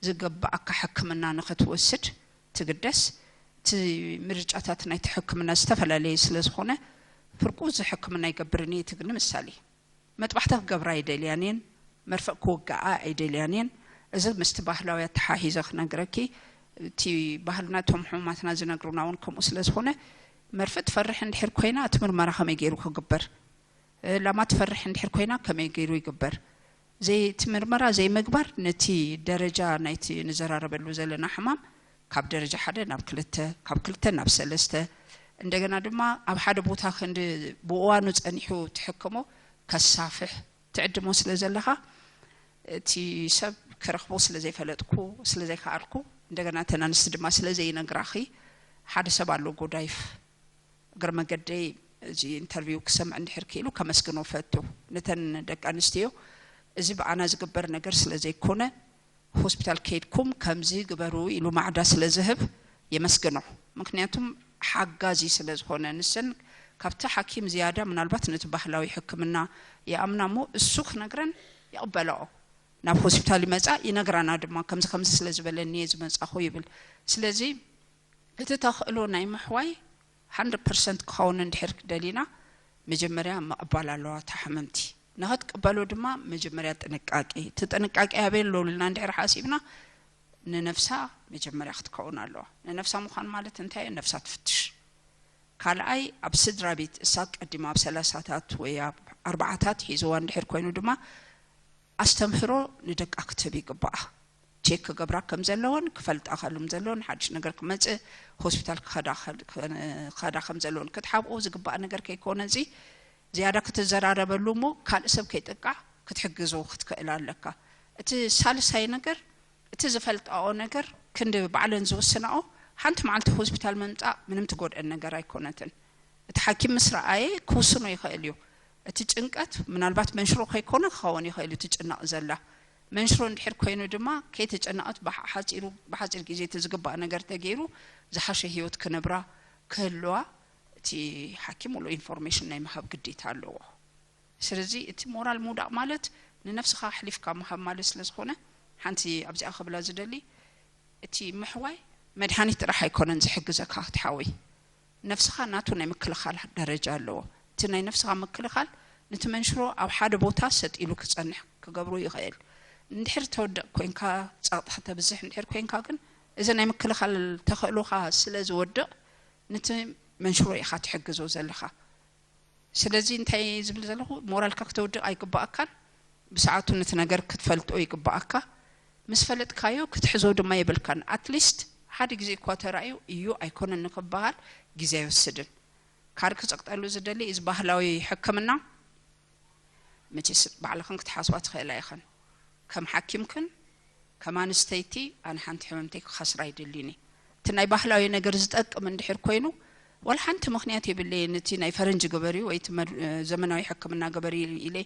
ዝግባኣካ ሕክምና ንክትወስድ ትግደስ። እቲ ምርጫታት ናይቲ ሕክምና ዝተፈላለየ ስለ ዝኾነ ፍርቁ እዚ ሕክምና ይገብርን እየ ትብል። ንምሳሌ መጥባሕቲ ክገብራ ኣይደልያን እየን፣ መርፍእ ክወግኣ ኣይደልያን እየን። እዚ ምስቲ ባህላዊ ኣተሓሒዘ ክነግረኪ እቲ ባህልና እቶም ሕሙማትና ዝነግሩና እውን ከምኡ ስለ ዝኾነ መርፍእ ትፈርሕ እንድሕር ኮይና እቲ ምርመራ ከመይ ገይሩ ክግበር ላማ ትፈርሕ እንድሕር ኮይና ከመይ ገይሩ ይግበር ዘይ እቲ ምርመራ ዘይምግባር ነቲ ደረጃ ናይቲ ንዘራረበሉ ዘለና ሕማም ካብ ደረጃ ሓደ ናብ ክልተ ካብ ክልተ ናብ ሰለስተ እንደገና ድማ ኣብ ሓደ ቦታ ክንዲ ብእዋኑ ጸኒሑ ትሕክሞ ከሳፍሕ ትዕድሞ ስለ ዘለኻ እቲ ሰብ ክረኽቦ ስለ ዘይፈለጥኩ ስለ ዘይከኣልኩ እንደገና እተን ኣንስቲ ድማ ስለ ዘይነግራኺ ሓደ ሰብ ኣሎ ጎዳይፍ እግረ መገደይ እዚ ኢንተርቪው ክሰምዕ እንድሕር ክኢሉ ከመስግኖ ፈቱ። ነተን ደቂ ኣንስትዮ እዚ ብኣና ዝግበር ነገር ስለ ዘይኮነ፣ ሆስፒታል ከይድኩም ከምዚ ግበሩ ኢሉ ማዕዳ ስለ ዝህብ የመስግኖ። ምክንያቱም ሓጋዚ ስለ ዝኾነ፣ ንሰን ካብቲ ሓኪም ዝያዳ ምናልባት ነቲ ባህላዊ ሕክምና ይኣምና እሞ፣ እሱ ክነግረን ይቕበላኦ። ናብ ሆስፒታል ይመጻ፣ ይነግራና ድማ፣ ከምዚ ከምዚ ስለ ዝበለኒ እየ ዝመጻኹ ይብል። ስለዚ እቲ ተኽእሎ ናይ ምሕዋይ ሃንድረድ ፐርሰንት ክኸውን እንድሕር ደሊና፣ መጀመርያ ምቕባል ኣለዋ እታ ሕምምቲ። ንኽትቅበሎ ድማ መጀመርያ ጥንቃቄ። እቲ ጥንቃቄ ኣበይ ኣሎ ኢልና እንድሕር ሓሲብና፣ ንነፍሳ መጀመርያ ክትከውን ኣለዋ። ንነፍሳ ምዃን ማለት እንታይ እዩ? ነፍሳ ትፍትሽ። ካልኣይ፣ ኣብ ስድራ ቤት እሳ ቀዲማ ኣብ ሰላሳታት ወይ ኣብ ኣርባዓታት ሒዝዋ እንድሕር ኮይኑ ድማ፣ ኣስተምህሮ ንደቃ ክትህብ ይግባኣ። ቼክ ክገብራ ከም ዘለወን፣ ክፈልጣ ከም ዘለወን፣ ሓድሽ ነገር ክመጽእ፣ ሆስፒታል ክኸዳ ከል-፣ ክኸዳ ከም ዘለወን ክትሓብኦ ዝግባእ ነገር ከይኮነ፣ እዚ ዝያዳ ክትዘራረበሉ እሞ ካልእ ሰብ ከይጥቃዕ ክትሕግዞ ክትክእል ኣለካ። እቲ ሳልሳይ ነገር፣ እቲ ዝፈልጣኦ ነገር ክንዲ ባዕለን ዝውስናኦ፣ ሓንቲ መዓልቲ ሆስፒታል ምምጻእ ምንም ትጎድአን ነገር ኣይኮነትን። እቲ ሓኪም ምስ ረኣየ ክውስኖ ይኽእል እዩ። እቲ ጭንቀት ምናልባት መንሽሮ ከይኮነ ክኸውን ይኽእል እዩ ትጭነቕ ዘላ። መንሽሮ እንድሕር ኮይኑ ድማ ከይተጨነቐት ብሓ-፣ ሓፂሩ፣ ብሓፂር ግዜ እቲ ዝግባእ ነገር ተገይሩ ዝሓሸ ህይወት ክነብራ ክህልዋ እቲ ሓኪም ሙሉእ ኢንፎርሜሽን ናይ ምሃብ ግዴታ ኣለዎ። ስለዚ እቲ ሞራል ምውዳቕ ማለት ንነፍስኻ ኣሕሊፍካ ምሃብ ማለት ስለ ዝኾነ፣ ሓንቲ ኣብዚኣ ክብላ ዝደሊ፣ እቲ ምሕዋይ መድሃኒት ጥራሕ ኣይኮነን ዝሕግዘካ ክትሓዊ፣ ነፍስኻ ናቱ ናይ ምክልኻል ደረጃ ኣለዎ። እቲ ናይ ነፍስኻ ምክልኻል ነቲ መንሽሮ ኣብ ሓደ ቦታ ሰጥ ኢሉ ክጸንሕ ክገብሮ ይኽእል። እንድሕር ተወድቕ ኮንካ፣ ጸቕጢ ከተብዝሕ እንድሕር ኮንካ ግን፣ እዚ ናይ ምክልኻል ተኽእሎኻ ስለ ዝወድቕ፣ ነቲ መንሽሮ ኢኻ ትሕግዞ ዘለኻ። ስለዚ እንታይ ዝብል ዘለኹ፣ ሞራልካ ክተውድቕ ኣይግባኣካን። ብሰዓቱ ነቲ ነገር ክትፈልጦ ይግባኣካ። ምስ ፈለጥካዮ ክትሕዞ ድማ የብልካን። ኣትሊስት ሓደ ግዜ እኳ ተራእዩ እዩ ኣይኮነን ንክበሃል ግዜ ኣይወስድን። ካልእ ክጸቕጠሉ ዝደሊ፣ እዚ ባህላዊ ሕክምና መቼስ ባዕልኽን ክትሓስባ ትኽእላ ኢኽን። ከም ሓኪምክን ከም ኣንስተይቲ፣ ኣነ ሓንቲ ሕመምተይ ክኸስራ ኣይደልን እየ። እቲ ናይ ባህላዊ ነገር ዝጠቅም እንድሕር ኮይኑ፣ ዋላ ሓንቲ ምኽንያት የብለይን፣ እቲ ናይ ፈረንጂ ግበሪ ወይ እቲ መድ-፣ ዘመናዊ ሕክምና ግበሪ ኢለ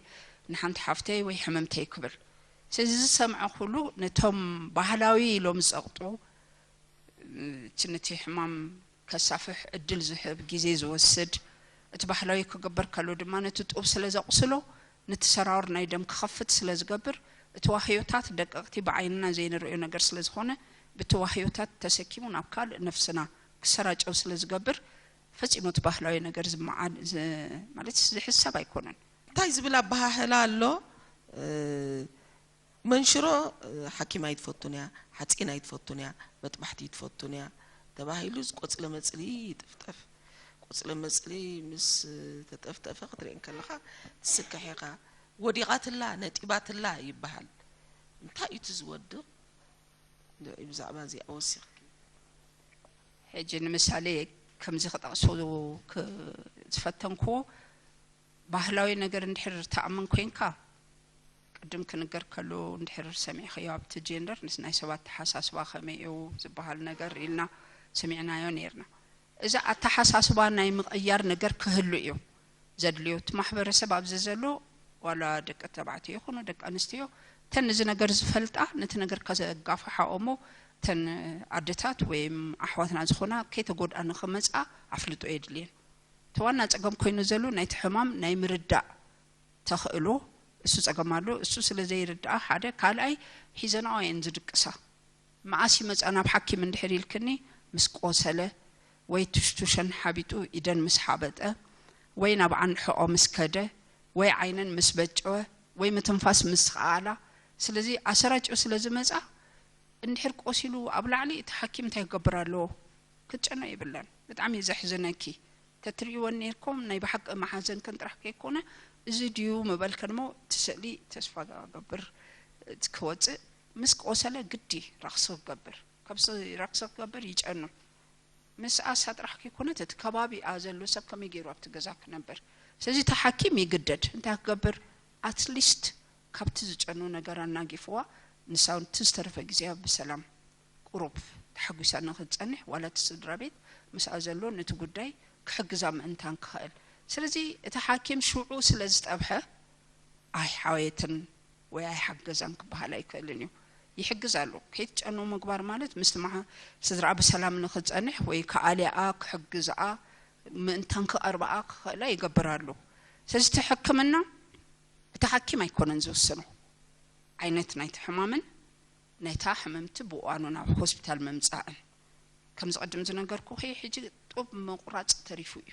ንሓንቲ ሓፍተይ ወይ ሕመምተይ ክብል። ስለዚ ዝሰምዐ ኩሉ ነቶም ባህላዊ ኢሎም ዝጸቕጡ፣ እቲ ነቲ ሕማም ከሳፍሕ ዕድል ዝህብ፣ ግዜ ዝወስድ፣ እቲ ባህላዊ ክግበር ከሎ ድማ ነቲ ጡብ ስለ ዘቑስሎ፣ ነቲ ሰራውር ናይ ደም ክኸፍት ስለ ዝገብር፣ እቲ ዋህዮታት ደቀቕቲ ብዓይንና ዘይንርእዮ ነገር ስለ ዝኾነ፣ ብቲ ዋህዮታት ተሰኪሙ ናብ ካልእ ነፍስና ክሰራጨው ስለ ዝገብር፣ ፈጺሙ እቲ ባህላዊ ነገር ዝመዓድ፣ ዝ-፣ ማለት ዝሕሰብ ኣይኮነን። እንታይ ዝብል ኣበሃህላ ኣሎ? እ፣ መንሽሮ፣ እ፣ ሓኪም ኣይትፈቱን እያ፣ ሓፂን ኣይትፈቱን እያ፣ መጥባሕቲ ኣይትፈቱን እያ ተባሂሉ፣ እዚ ቆፅለ መፅሊ ይጥፍጠፍ። ቆፅለ መፅሊ ምስ ተጠፍጠፈ ክትርኢ እንከለኻ ትስክሕ ኢኻ። ወዲቓትላ፣ ነጢባትላ ይበሃል። እንታይ እዩ እቲ ዝወድቕ? ንዒ ብዛዕባ እዚኣ ወሲኽኪ። ሕጂ ንምሳሌ ከምዚ ክጠቕሶ ክ-፣ ዝፈተንክዎ፣ ባህላዊ ነገር እንድሕር ትኣምን ኮንካ፣ ቅድም ክንገር ከሎ እንድሕር ሰሚዕኽዮ፣ ኣብቲ ጀንደር ምስ ናይ ሰባት ኣተሓሳስባ ከመይ እዩ ዝበሃል ነገር ኢልና ሰሚዕናዮ ነይርና። እዚ ኣተሓሳስባ ናይ ምቕያር ነገር ክህሉ እዩ ዘድልዮ። እቲ ማሕበረሰብ ኣብዚ ዘሎ፣ ዋላ ደቂ ተባዕትዮ ይኹኑ ደቂ ኣንስትዮ፣ እተን እዚ ነገር ዝፈልጣ፣ ነቲ ነገር ከጋፍሓኦ እሞ፣ እተን ኣደታት ወይም ኣሕዋትና ዝኾና ከይተጎድኣ ንኽመጽኣ ኣፍልጦ የድልየን። እቲ ዋና ጸገም ኮይኑ ዘሎ ናይቲ ሕማም ናይ ምርዳእ ተኽእሎ፣ እሱ ጸገም ኣሎ። እሱ ስለ ዘይርድኣ ሓደ፣ ካልኣይ ሒዘናኦ እየን ዝድቅሳ። መኣስ ይመጻ ናብ ሓኪም እንድሕር ኢልክኒ፣ ምስ ቆሰለ ወይ ትሽቱሸን ሓቢጡ ኢደን ምስ ሓበጠ ወይ ናብ ዓንድሕኦ ምስ ከደ ወይ ዓይነን ምስ በጨወ ወይ ምትንፋስ ምስ ከኣላ፣ ስለዚ ኣሰራጭዮ ስለ ዝመጻ፣ እንድሕር ቆሲሉ ኣብ ላዕሊ እቲ ሓኪም እንታይ ክገብር ኣለዎ? ክትጨነቕ የብላን። ብጣዕሚ እዩ ዘሕዝነኪ። ተትርእይወን ነይርኩም ናይ ብሓቂ መሓዘንክን ጥራሕ ከይኮነ፣ እዚ ድዩ ምበልክን እሞ፣ እቲ ስእሊ ተስፋ ገብር ክወጽእ፣ ምስ ቆሰለ ግዲ ረኽሲ ክገብር፣ ካብ ስ-፣ ረኽሲ ክገብር ይጨኑ። ምስ ኣሳ ጥራሕ ከይኮነት፣ እቲ ከባቢኣ ዘሎ ሰብ ከመይ ገይሩ ኣብቲ ገዛ ክነብር? ስለዚ እቲ ሓኪም ይግደድ። እንታይ ክገብር? ኣትሊስት ካብቲ ዝጨኑ ነገር ኣናጊፍዋ፣ ንሳ እውን እቲ ዝተረፈ ግዜኣ ብሰላም ቁሩብ ተሓጒሳ ንኽትጸንሕ፣ ዋላ እቲ ስድራ ቤት ምስኣ ዘሎ ነቲ ጉዳይ ክሕግዛ ምእንታን ክኽእል። ስለዚ እቲ ሓኪም ሽዑ ስለ ዝጠብሐ ኣይሓወየትን፣ ወይ ኣይሓገዛን ክበሃል ኣይክእልን እዩ። ይሕግዝ ኣሎ። ከይትጨኑ ምግባር ማለት ምስቲ መዓ-፣ ስድራ ብሰላም ንኽጸንሕ ወይ ከኣልያኣ ክሕግዝኣ ምእንታን ክቐርብኣ ክኽእላ ይገብር ኣሎ። ስለዚ እቲ ሕክምና እቲ ሓኪም ኣይኮነን ዝውስኖ ዓይነት ናይቲ ሕማምን ነታ ሕምምቲ ብእዋኑ ናብ ሆስፒታል ምምጻእን። ከምዚ ቅድም ዝነገርኩኺ ሕጂ ጡብ ምቑራጽ ተሪፉ እዩ።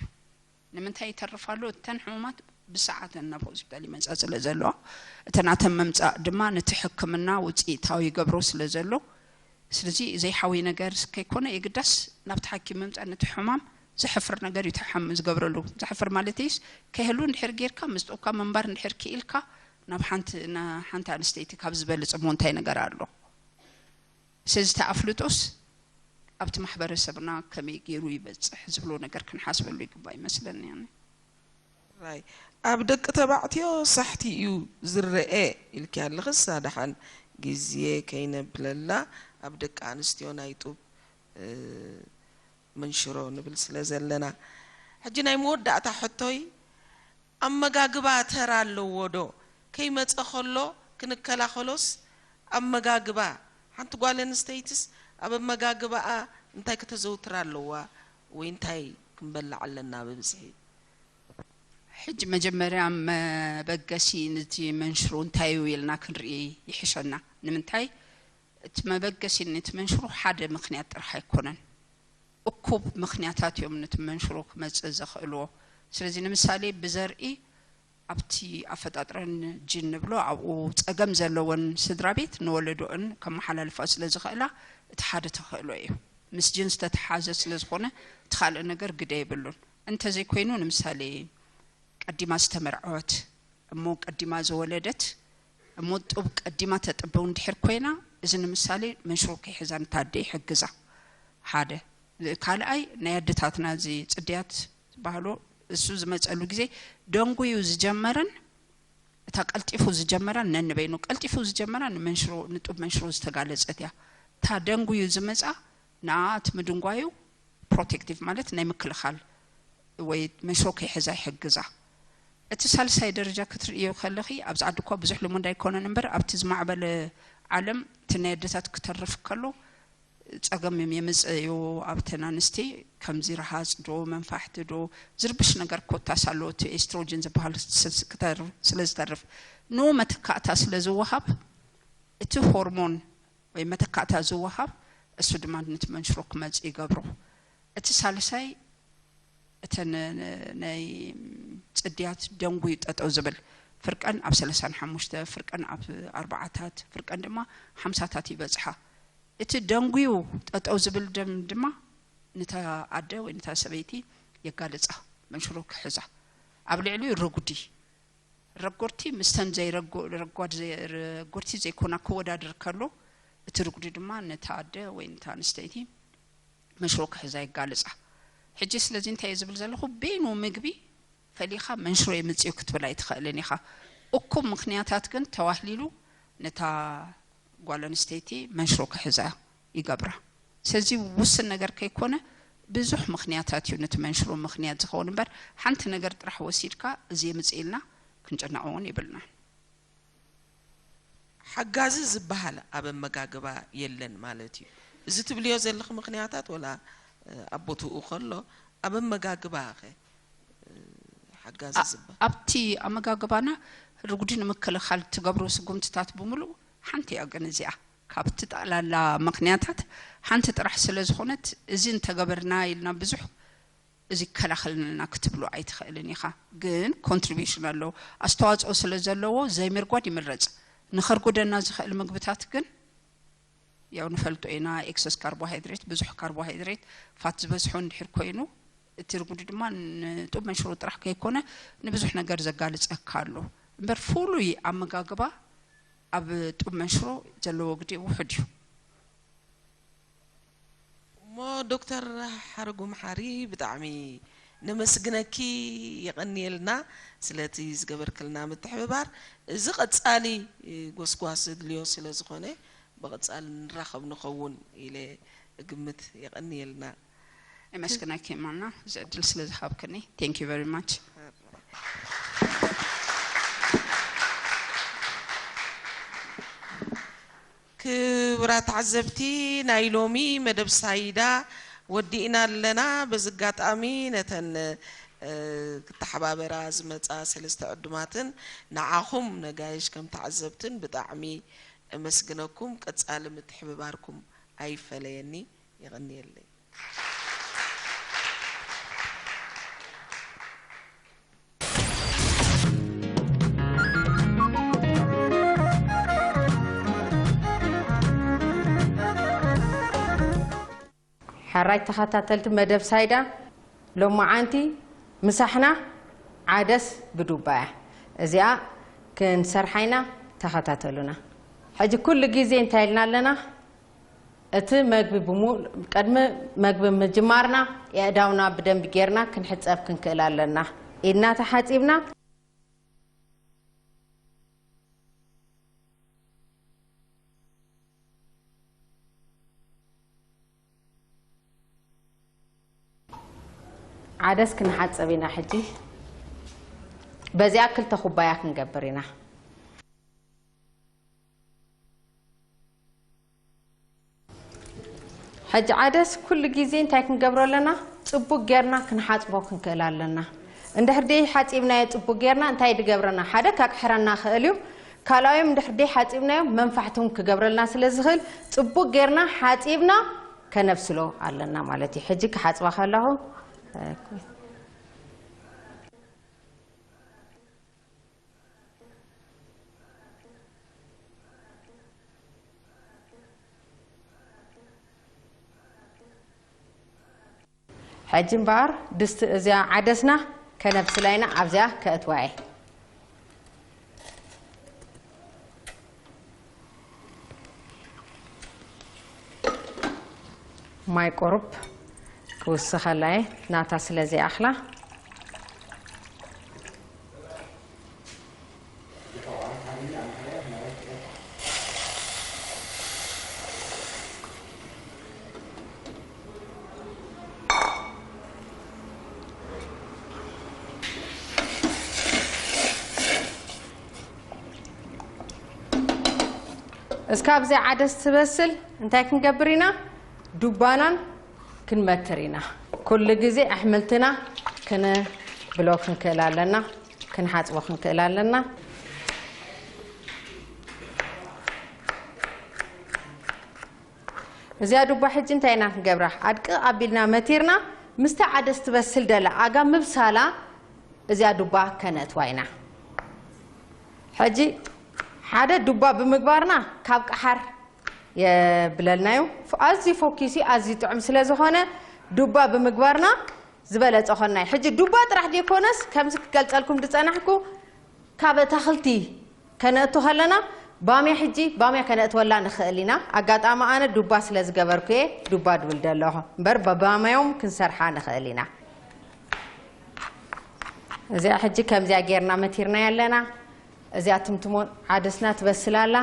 ንምንታይ ይተርፍ ኣሎ? እተን ሕሙማት ብሰዓተን ናብ ሆስፒታል ይመጻ ስለ ዘለዋ፣ እተን ናተን ምምጻእ ድማ ነቲ ሕክምና ውጽኢታዊ ይገብሮ ስለ ዘሎ፣ ስለዚ ዘይሓዊ ነገር ከይኮነ የግዳስ ናብቲ ሓኪም ምምጻእ ነቲ ሕማም ዘሕፍር ነገር እዩ። እቲ ሓም ዝገብረሉ ዘሕፍር ማለት እዩስ ከይህሉ እንድሕር ጌርካ ምስጥኡካ ምንባር እንድሕር ክኢልካ ናብ ሓንቲ ና-፣ ሓንቲ ኣንስተይቲ ካብ ዝበልጽ እሞ እንታይ ነገር ኣሎ? ስለዚ እቲ ኣፍልጦስ ኣብቲ ማሕበረሰብና ከመይ ገይሩ ይበጽሕ ዝብሎ ነገር ክንሓስበሉ ይግባእ ይመስለኒ። ኣነ ራይ ኣብ ደቂ ተባዕትዮ ሳሕቲ እዩ ዝረኤ ኢልኪ ኣለኽስ ኣድሓን ግዜ ከይነብለላ ኣብ ደቂ ኣንስትዮ ናይ ጡብ መንሽሮ ንብል ስለ ዘለና ሕጂ ናይ መወዳእታ ሕቶይ ኣመጋግባ ተራ ኣለዎ ዶ? ከይመጸ ከሎ ክንከላኸሎስ ኣመጋግባ ሓንቲ ጓል ኣንስተይትስ ኣብ ኣመጋግባኣ እንታይ ከተዘውትር ኣለዋ ወይ እንታይ ክንበልዕ ኣለና ብብዝሒ? ሕጂ መጀመርያ መበገሲ ነቲ መንሽሮ እንታይ እዩ ኢልና ክንርኢ ይሕሸና። ንምንታይ እቲ መበገሲ ነቲ መንሽሮ ሓደ ምኽንያት ጥራሕ ኣይኮነን። እኩብ ምኽንያታት እዮም ነቲ መንሽሮ ክመጽእ ዘኽእልዎ። ስለዚ ንምሳሌ ብዘርኢ ኣብቲ ኣፈጣጥረን ጂን ንብሎ ኣብኡ ጸገም ዘለወን ስድራ ቤት ንወለዶእን ከመሓላልፋ ስለ ዝኽእላ እቲ ሓደ ተኽእሎ እዩ። ምስ ጂን ዝተተሓዘ ስለ ዝኾነ እቲ ካልእ ነገር ግደ የብሉን። እንተዘይኮይኑ ንምሳሌ ቀዲማ ዝተመርዐወት እሞ ቀዲማ ዝወለደት እሞ ጡብ ቀዲማ ተጥበው እንድሕር ኮይና እዚ ንምሳሌ መንሽሮ ከይሕዛ ንታደ ይሕግዛ። ሓደ ካልኣይ ናይ ኣደታትና እዚ ጽድያት ዝበሃሎ እሱ ዝመጸሉ ግዜ ደንጉዩ ዝጀመረን እታ ቀልጢፉ ዝጀመራ ነንበይኑ ቀልጢፉ ዝጀመራ ንመንሽሮ ንጡብ መንሽሮ ዝተጋለጸት እያ። እታ ደንጉዩ ዝመጻ ንኣት ምድንጓዩ ፕሮቴክቲቭ ማለት ናይ ምክልኻል ወይ መንሽሮ ከይሕዛ ይሕግዛ። እቲ ሳልሳይ ደረጃ ክትርእዮ ከለኺ ኣብዚ ዓዲ እኳ ብዙሕ ልሙድ ኣይኮነን እምበር ኣብቲ ዝማዕበለ ዓለም እቲ ናይ ኣደታት ክተርፍ ከሎ ጸገም እዮም የምጽእዮ ኣብተን ኣንስቲ። ከምዚ ረሃጽ ዶ መንፋሕቲ ዶ ዝርብሽ ነገር ኮታስ ኣሎ እቲ ኤስትሮጅን ዝበሃል ስለ ዝተርፍ ንኡ መተካእታ ስለ ዝወሃብ እቲ ሆርሞን ወይ መተካእታ ዝወሃብ እሱ ድማ ነቲ መንሽሮ ክመጽእ ይገብሮ። እቲ ሳልሳይ እተን ናይ ጽድያት ደንጉዩ ጠጠው ዝብል ፍርቀን ኣብ ሰለሳን ሓሙሽተ ፍርቀን ኣብ ኣርባዓታት ፍርቀን ድማ ሓምሳታት ይበጽሓ። እቲ ደንጉዩ ጠጠው ዝብል ደም ድማ ንታ ኣደ ወይ ንታ ሰበይቲ የጋልጻ መንሽሮ ክሕዛ። ኣብ ልዕሊኡ ርጉዲ ረጎድቲ ምስተን ዘይረጎድ ረጎድቲ ዘይኮና ክወዳደር ከሎ እቲ ርጉዲ ድማ ነታ ኣደ ወይ ነታ ኣንስተይቲ መንሽሮ ክሕዛ የጋልጻ። ሕጂ ስለዚ እንታይ እየ ዝብል ዘለኹ በይኑ ምግቢ ፈሊኻ መንሽሮ የምጽእ እዩ ክትብል ኣይትኽእልን ኢኻ። እኩብ ምኽንያታት ግን ተዋህሊሉ ነታ ጓል ኣንስተይቲ መንሽሮ ክሕዛ ይገብራ። ስለዚ ውስን ነገር ከይኮነ ብዙሕ ምኽንያታት እዩ ነቲ መንሽሮ ምኽንያት ዝኸውን እምበር ሓንቲ ነገር ጥራሕ ወሲድካ እዚ የምጽእ ኢልና ክንጨነቕ እውን የብልናን። ሓጋዚ ዝበሃል ኣብ ኣመጋግባ የለን ማለት እዩ። እዚ ትብልዮ ዘለኺ ምኽንያታት ወላ ኣብ ቦትኡ ከሎ ኣብ ኣመጋግባ ኸ ሓጋዚ ዝበሃል ኣብቲ ኣመጋግባና ርጉዲ ንምክልኻል ትገብሮ ስጉምትታት ብምሉእ ሓንቲ እያ ግን እዚኣ ካብቲ ጠቕላላ ምኽንያታት ሓንቲ ጥራሕ ስለ ዝኾነት እዚ እንተገበርና ኢልና ብዙሕ እዚ ይከላኸልንልና ክትብሉ ኣይትኽእልን ኢኻ። ግን ኮንትሪቢሽን ኣለዎ፣ ኣስተዋፅኦ ስለ ዘለዎ ዘይምርጓድ ይምረፅ። ንኸርጉደና ዝኽእል ምግብታት ግን ያው ንፈልጦ ኢና፣ ኤክሰስ ካርቦሃይድሬት፣ ብዙሕ ካርቦሃይድሬት ፋት ዝበዝሖ እንድሕር ኮይኑ እቲ ርጉዲ ድማ ንጡብ መንሽሮ ጥራሕ ከይኮነ ንብዙሕ ነገር ዘጋልፀካ ኣሎ እምበር ፍሉይ ኣመጋግባ ኣብ ጡብ መንሽሮ ዘለዎ ግዲ ውሑድ እዩ። እሞ ዶክተር ሓረጉ መሓሪ ብጣዕሚ ነመስግነኪ የቐንየልና ስለቲ ዝገበርክልና ምትሕብባር። እዚ ቀጻሊ ጎስጓስ ዝድልዮ ስለ ዝኾነ ብቐጻሊ ንራኸብ ንኸውን ኢለ እግምት። የቐንየልና። የመስግነኪ ማና እዚ ዕድል ስለ ዝሃብክኒ። Thank you very much። ክቡራት ተዓዘብቲ፣ ናይ ሎሚ መደብ ሳይዳ ወዲእና ኣለና። በዚ ኣጋጣሚ ነተን፣ እ፣ ክተሓባበራ ዝመጻ ሰለስተ ዕዱማትን ንዓኹም ነጋይሽ ከም ተዓዘብትን ብጣዕሚ እመስግነኩም። ቀጻሊ ምትሕብባርኩም ኣይፈለየኒ። የቐንየለይ። ሕራይ ተኸታተልቲ መደብ ሳይዳ፣ ሎማዓንቲ ምሳሕና ዓደስ ብዱባ እያ። እዚኣ ክንሰርሓ ኢና፣ ተኸታተሉና። ሕጂ ኩሉ ግዜ እንታይ ኢልና ኣለና? እቲ መግቢ ብሙ-፣ ቅድሚ መግቢ ምጅማርና የእዳውና ብደንቢ ጌርና ክንሕጸብ ክንክእል ኣለና። ኢድና ተሓጺብና፣ ዓደስ ክንሓጽብ ኢና። ሕጂ በዚኣ ክልተ ኩባያ ክንገብር ኢና። ሕጂ ዓደስ ኩሉ ግዜ እንታይ ክንገብሮ ኣለና? ጽቡቅ ጌርና ክንሓጽቦ ክንክእል ኣለና። እንድሕር ደይ ሓጺብናዮ ጽቡቅ ጌርና እንታይ ድገብረና? ሓደ ከቅሕረና ክእል እዩ። ካልኣዮም እንድሕር ደይ ሓጺብናዮ መንፋሕቲ እውን ክገብረልና ስለ ዝኽእል ጽቡቅ ጌርና ሓጺብና ከነብስሎ ኣለና ማለት እዩ። ሕጂ ክሓጽባ ከለኹ ሕጂ እምበኣር ድስቲ እዚኣ ዓደስና ከነብስላ ኢና። ኣብዚኣ ከእትዋ እየ። ማይ ቁሩብ ክውስኸላ እየ፣ ናታ ስለ ዘይኣኽላ። እስካብ እዚኣ ዓደስ ትበስል እንታይ ክንገብር ኢና? ዱባናን ክንመትር ኢና። ኩሉ ግዜ ኣሕምልትና ክንብሎ ክንክእል ኣለና፣ ክንሓጽቦ ክንክእል ኣለና። እዚኣ ዱባ ሕጂ እንታይ ኢና ክንገብራ? ኣድቅቕ ኣቢልና መቲርና፣ ምስታ ዓደስ ትበስል ደላ ኣጋ ምብሳላ እዚኣ ዱባ ከነእትዋ ኢና። ሕጂ ሓደ ዱባ ብምግባርና ካብ ቀሓር የብለልናዩ። ኣዝዩ ፈኪሱ፣ ኣዝዩ ጥዑም ስለ ዝኾነ ዱባ ብምግባርና ዝበለጸ ኾንናዩ። ሕጂ ዱባ ጥራሕ ዘይኮነስ ከምዚ ክገልጸልኩም ዝጸናሕኩ ካብ ኣታኽልቲ ከነእቱ ከለና ባምያ፣ ሕጂ ባምያ ከነእትወላ ንኽእል ኢና። ኣጋጣሚ ኣነ ዱባ ስለ ዝገበርኩ እየ ዱባ ድብል ዘለኹ እምበር፣ ብባምያዮም ክንሰርሓ ንኽእል ኢና። እዚኣ ሕጂ ከምዚኣ ጌርና መቲርናያ ኣለና። እዚኣ ትምትሞን ዓደስና ትበስል ኣላ።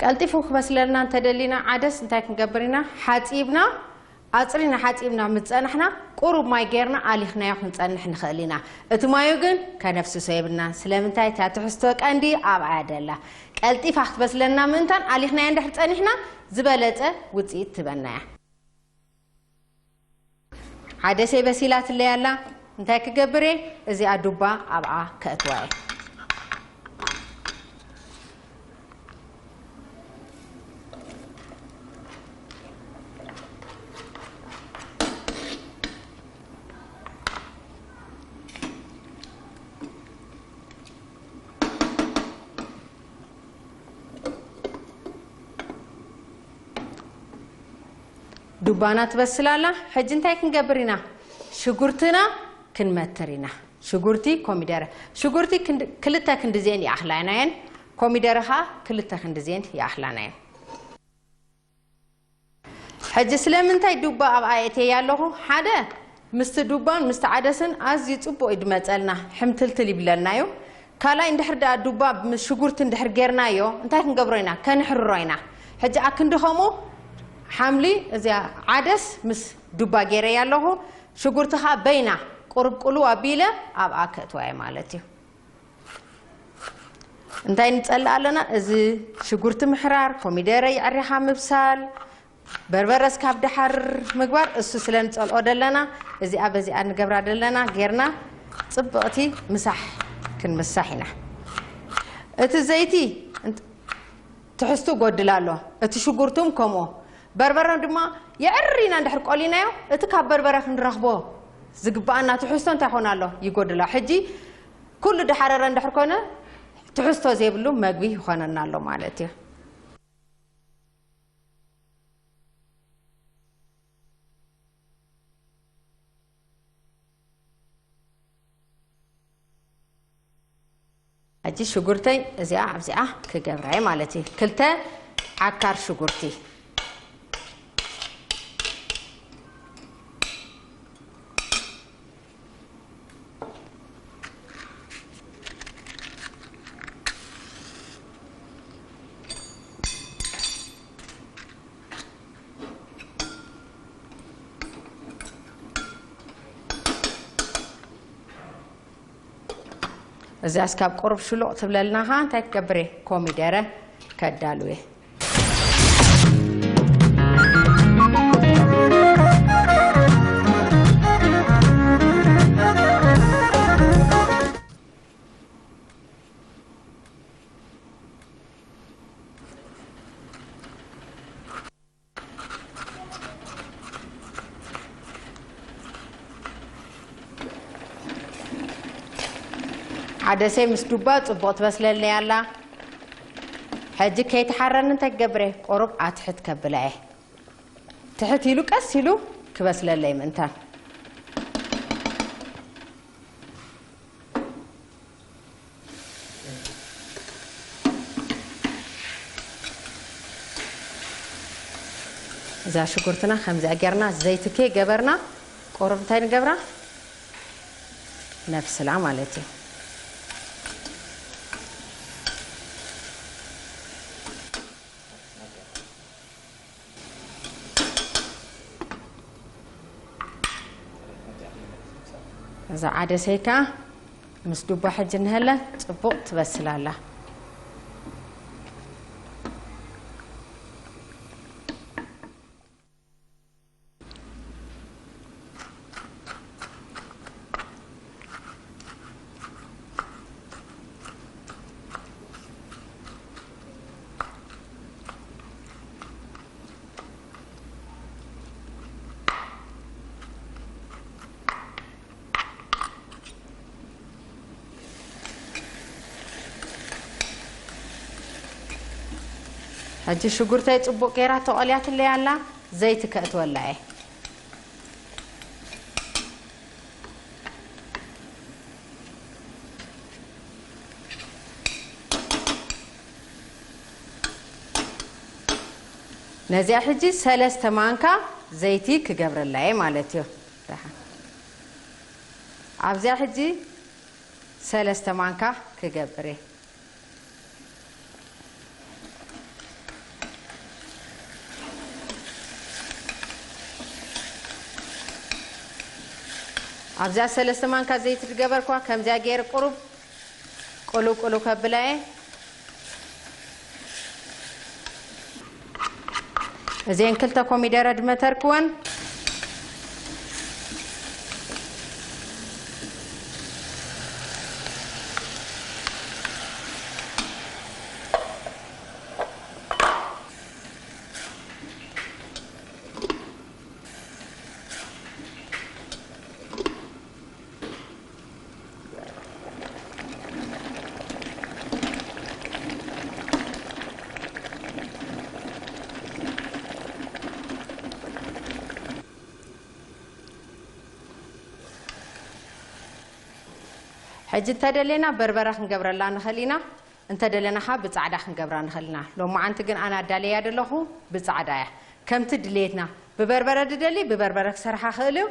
ቀልጢፉ ክበስለልና እንተደሊና ዓደስ እንታይ ክንገብር ኢና? ሓጺብና፣ ኣጽሪና ሓጺብና ምስ ጸናሕና፣ ቁሩብ ማይ ጌርና ኣሊኽናዮ ክንጸንሕ ንኽእል ኢና። እቲ ማዩ ግን ከነፍስሶ የብልናን። ስለምንታይ? እታ ትሕዝቶ ቀንዲ ኣብኣ እያ ደላ። ቀልጢፋ ክትበስለልና ምእንታን ኣሊኽናያ እንድሕር ጸኒሕና፣ ዝበለጸ ውጽኢት ትበና እያ። ዓደሰይ በሲላትለይ ኣላ። እንታይ ክገብር እየ? እዚኣ ዱባ ኣብኣ ከእትዋ እየ። ዱባና ትበስል ኣላ። ሕጂ እንታይ ክንገብር ኢና? ሽጉርትና ክንመትር ኢና። ሽጉርቲ፣ ኮሚደረ። ሽጉርቲ ክንድ-፣ ክልተ ክንዲ ዜን ይኣኽላናየን። ኮሚደረ ኸኣ ክልተ ክንዲ ዜን ይኣኽላናየን። ሕጂ ስለምንታይ ዱባ ኣብኣ የእትየያ ኣለኹ? ሓደ፣ ምስቲ ዱባን ምስቲ ዓደስን ኣዝዩ ጽቡቕ እዩ ድመጸልና፣ ሕምትልትል ይብለልና እዩ። ካልኣይ፣ እንድሕር ደኣ ዱባ ምስ ሽጉርቲ እንድሕር ጌርናዮ፣ እንታይ ክንገብሮ ኢና? ከንሕርሮ ኢና። ሕጂ ኣክንዲ ከምኡ ሓምሊ እዚኣ ዓደስ ምስ ዱባ ገይረያ ኣለኹ። ሽጉርቲ ኸኣ በይና ቁሩብ ቁልው ኣቢለ ኣብኣ ከእትዋ እየ ማለት እዩ። እንታይ ንጸልእ ኣለና? እዚ ሽጉርቲ ምሕራር፣ ኮሚደረ የዕሪኻ ምብሳል፣ በርበረ እስካብ ደሓር ምግባር፣ እሱ ስለ ንጸልኦ ደለና፣ እዚኣ በዚኣ ንገብራ ደለና ጌርና ጽብቕቲ ምሳሕ ክንምሳሕ ኢና። እቲ ዘይቲ እንት-፣ ትሕዝቱ ጎድል ኣሎ፣ እቲ ሽጉርቱም ከምኡ። በርበረ ድማ የዕሪና እንድሕር ቆሊናዮ፣ እቲ ካብ በርበረ ክንረኽቦ ዝግብኣና ትሕዝቶ እንታይ ኾን ኣሎ? ይጎድል ኣሎ። ሕጂ ኩሉ ደሓረረ እንድሕር ኮነ፣ ትሕዝቶ ዘይብሉ መግቢ ይኾነና ኣሎ ማለት እዩ። ሕጂ ሽጉርተይ እዚኣ ኣብዚኣ ክገብራ እየ ማለት እዩ። ክልተ ዓካር ሽጉርቲ። እዚኣ እስካብ ቁሩብ ሽሉቕ ትብለልና ኸዓ እንታይ ክገብር እየ? ኮሚደረ ከዳሉ እየ። ዓደሰይ ምስ ዱባ ጽቡቕ ትበስለለይ ኣላ። ሕጂ ከይትሓረኒ እንታይ ክገብር እየ? ቁሩብ ኣትሕት ከብላ እየ። ትሕት ኢሉ ቀስ ኢሉ ክበስለለይ ምእንታን። እዛ ሽጉርትና ከምዚኣ ጌርና ዘይቲ ከይ ገበርና ቁሩብ እንታይ ንገብራ? ነብስላ ማለት እዩ። እዛ ዓደሰይ ከኣ ምስ ዱባ ሕጂ እንሀለ ጽቡቕ ትበስል ኣላ። ሕጂ ሽጉርተይ ጽቡቕ ጌራ ተቖልያትለይ ኣላ፣ ዘይቲ ከእትወላ እየ። ነዚኣ ሕጂ ሰለስተ ማንካ ዘይቲ ክገብረላ እየ ማለት እዩ። ደሓን። ኣብዚኣ ሕጂ ሰለስተ ማንካ ክገብር እየ። ኣብዚኣ ሰለስተ ማንካ ዘይቲ ዝገበርኳ ከምዚኣ ገይረ ቁሩብ ቁልው ቁልው ከብላ እየ። እዚአን ክልተ ኮሚደረ ድመተርክወን። ሕጂ እንተደሌና በርበረ ክንገብረላ ንኽእል ኢና፣ እንተደለና ኸዓ ብጻዕዳ ክንገብራ ንኽእል ኢና። ሎማዓንቲ ግን ኣነ ኣዳለያ ደለኹ ብጻዕዳ እያ። ከምቲ ድሌትና፣ ብበርበረ ድደሊ ብበርበረ ክሰርሓ ክእል እዩ፣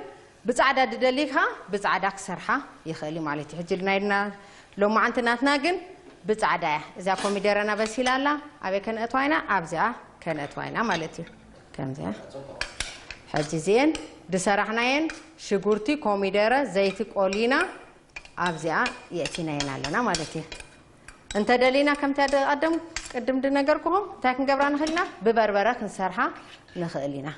ብጻዕዳ ድደሊ ኸዓ ብጻዕዳ ክሰርሓ ይኽእል እዩ ማለት እዩ። ሕጂ ናይና ሎማዓንቲ ናትና ግን ብጻዕዳ እያ። እዛ ኮሚደረና በሲላ ኣላ፣ ኣበይ ከነእትዋ ኢና? ኣብዚኣ ከነእትዋ ኢና ማለት እዩ። ከምዚኣ። ሕጂ እዚኤን ዝሰራሕናየን ሽጉርቲ፣ ኮሚደረ፣ ዘይቲ ቆሊና ኣብዚኣ የእቲናየን ኣለና ማለት እዩ። እንተደሊና ከምቲ ኣደ-፣ ኣደም ቅድም ዝነገርኩኹም እንታይ ክንገብራ ንኽእል ኢና? ብበርበረ ክንሰርሓ ንኽእል ኢና።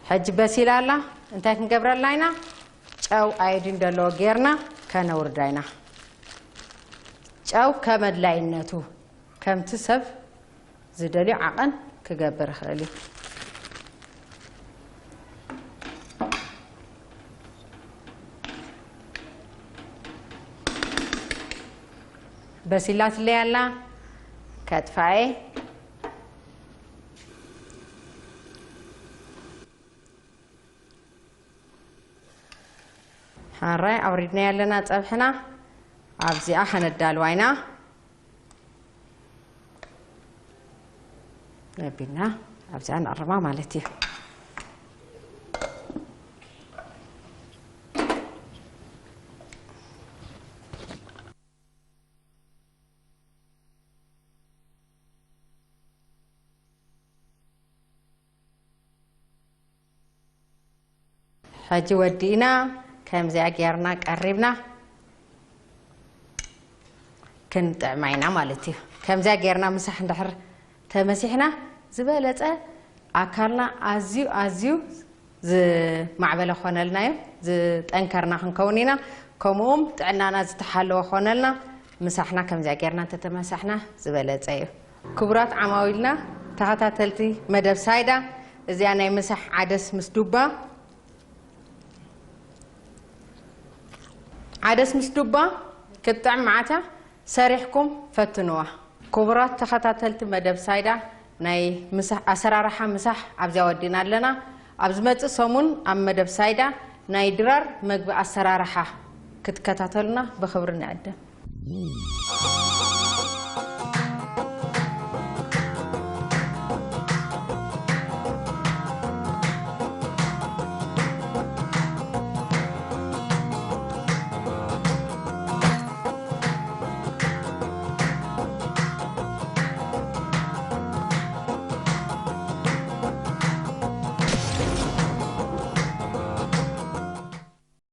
ሕጂ በሲላ ኣላ። እንታይ ክንገብረላ ኢና? ጨው ኣዮዲን ዘለዎ ጌርና ከነውርዳ ኢና። ጨው ከመድላይነቱ፣ ከምቲ ሰብ ዝደልዮ ዓቐን ክገብር ይኽእል እዩ። በሲላትለይ ኣላ። ከጥፋኤ። ሓራይ ኣውሪድና ያለና ጸብሕና ኣብዚኣ ከነዳልዋ ኢና። ነቢልና ኣብዚኣ ንኣርማ ማለት እዩ። ሕጂ ወዲእና ከምዚኣ ጌርና ቀሪብና ክንጥዕማ ኢና ማለት እዩ። ከምዚኣ ጌርና ምሳሕ እንድሕር ተመሲሕና ዝበለጸ ኣካልና ኣዝዩ ኣዝዩ ዝማዕበለ ኮነልና እዩ። ዝጠንከርና ክንከውን ኢና። ከምኡም ጥዕናና ዝተሓለወ ኮነልና ምሳሕና ከምዚኣ ጌርና እንተተመሳሕና ዝበለጸ እዩ። ክቡራት ዓማዊልና ተኸታተልቲ መደብ ሳይዳ፣ እዚኣ ናይ ምሳሕ ዓደስ ምስ ዱባ፣ ዓደስ ምስ ዱባ ክትጥዕም መዓት እያ። ሰሪሕኩም ፈትንዋ። ክቡራት ተኸታተልቲ መደብ ሳይዳ፣ ናይ ምሳሕ፣ ኣሰራርሓ ምሳሕ ኣብዚኣ ወዲና ኣለና። ኣብ ዝመጽእ ሰሙን ኣብ መደብ ሳይዳ ናይ ድራር መግቢ ኣሰራርሓ ክትከታተሉና ብኽብሪ ንዕድም።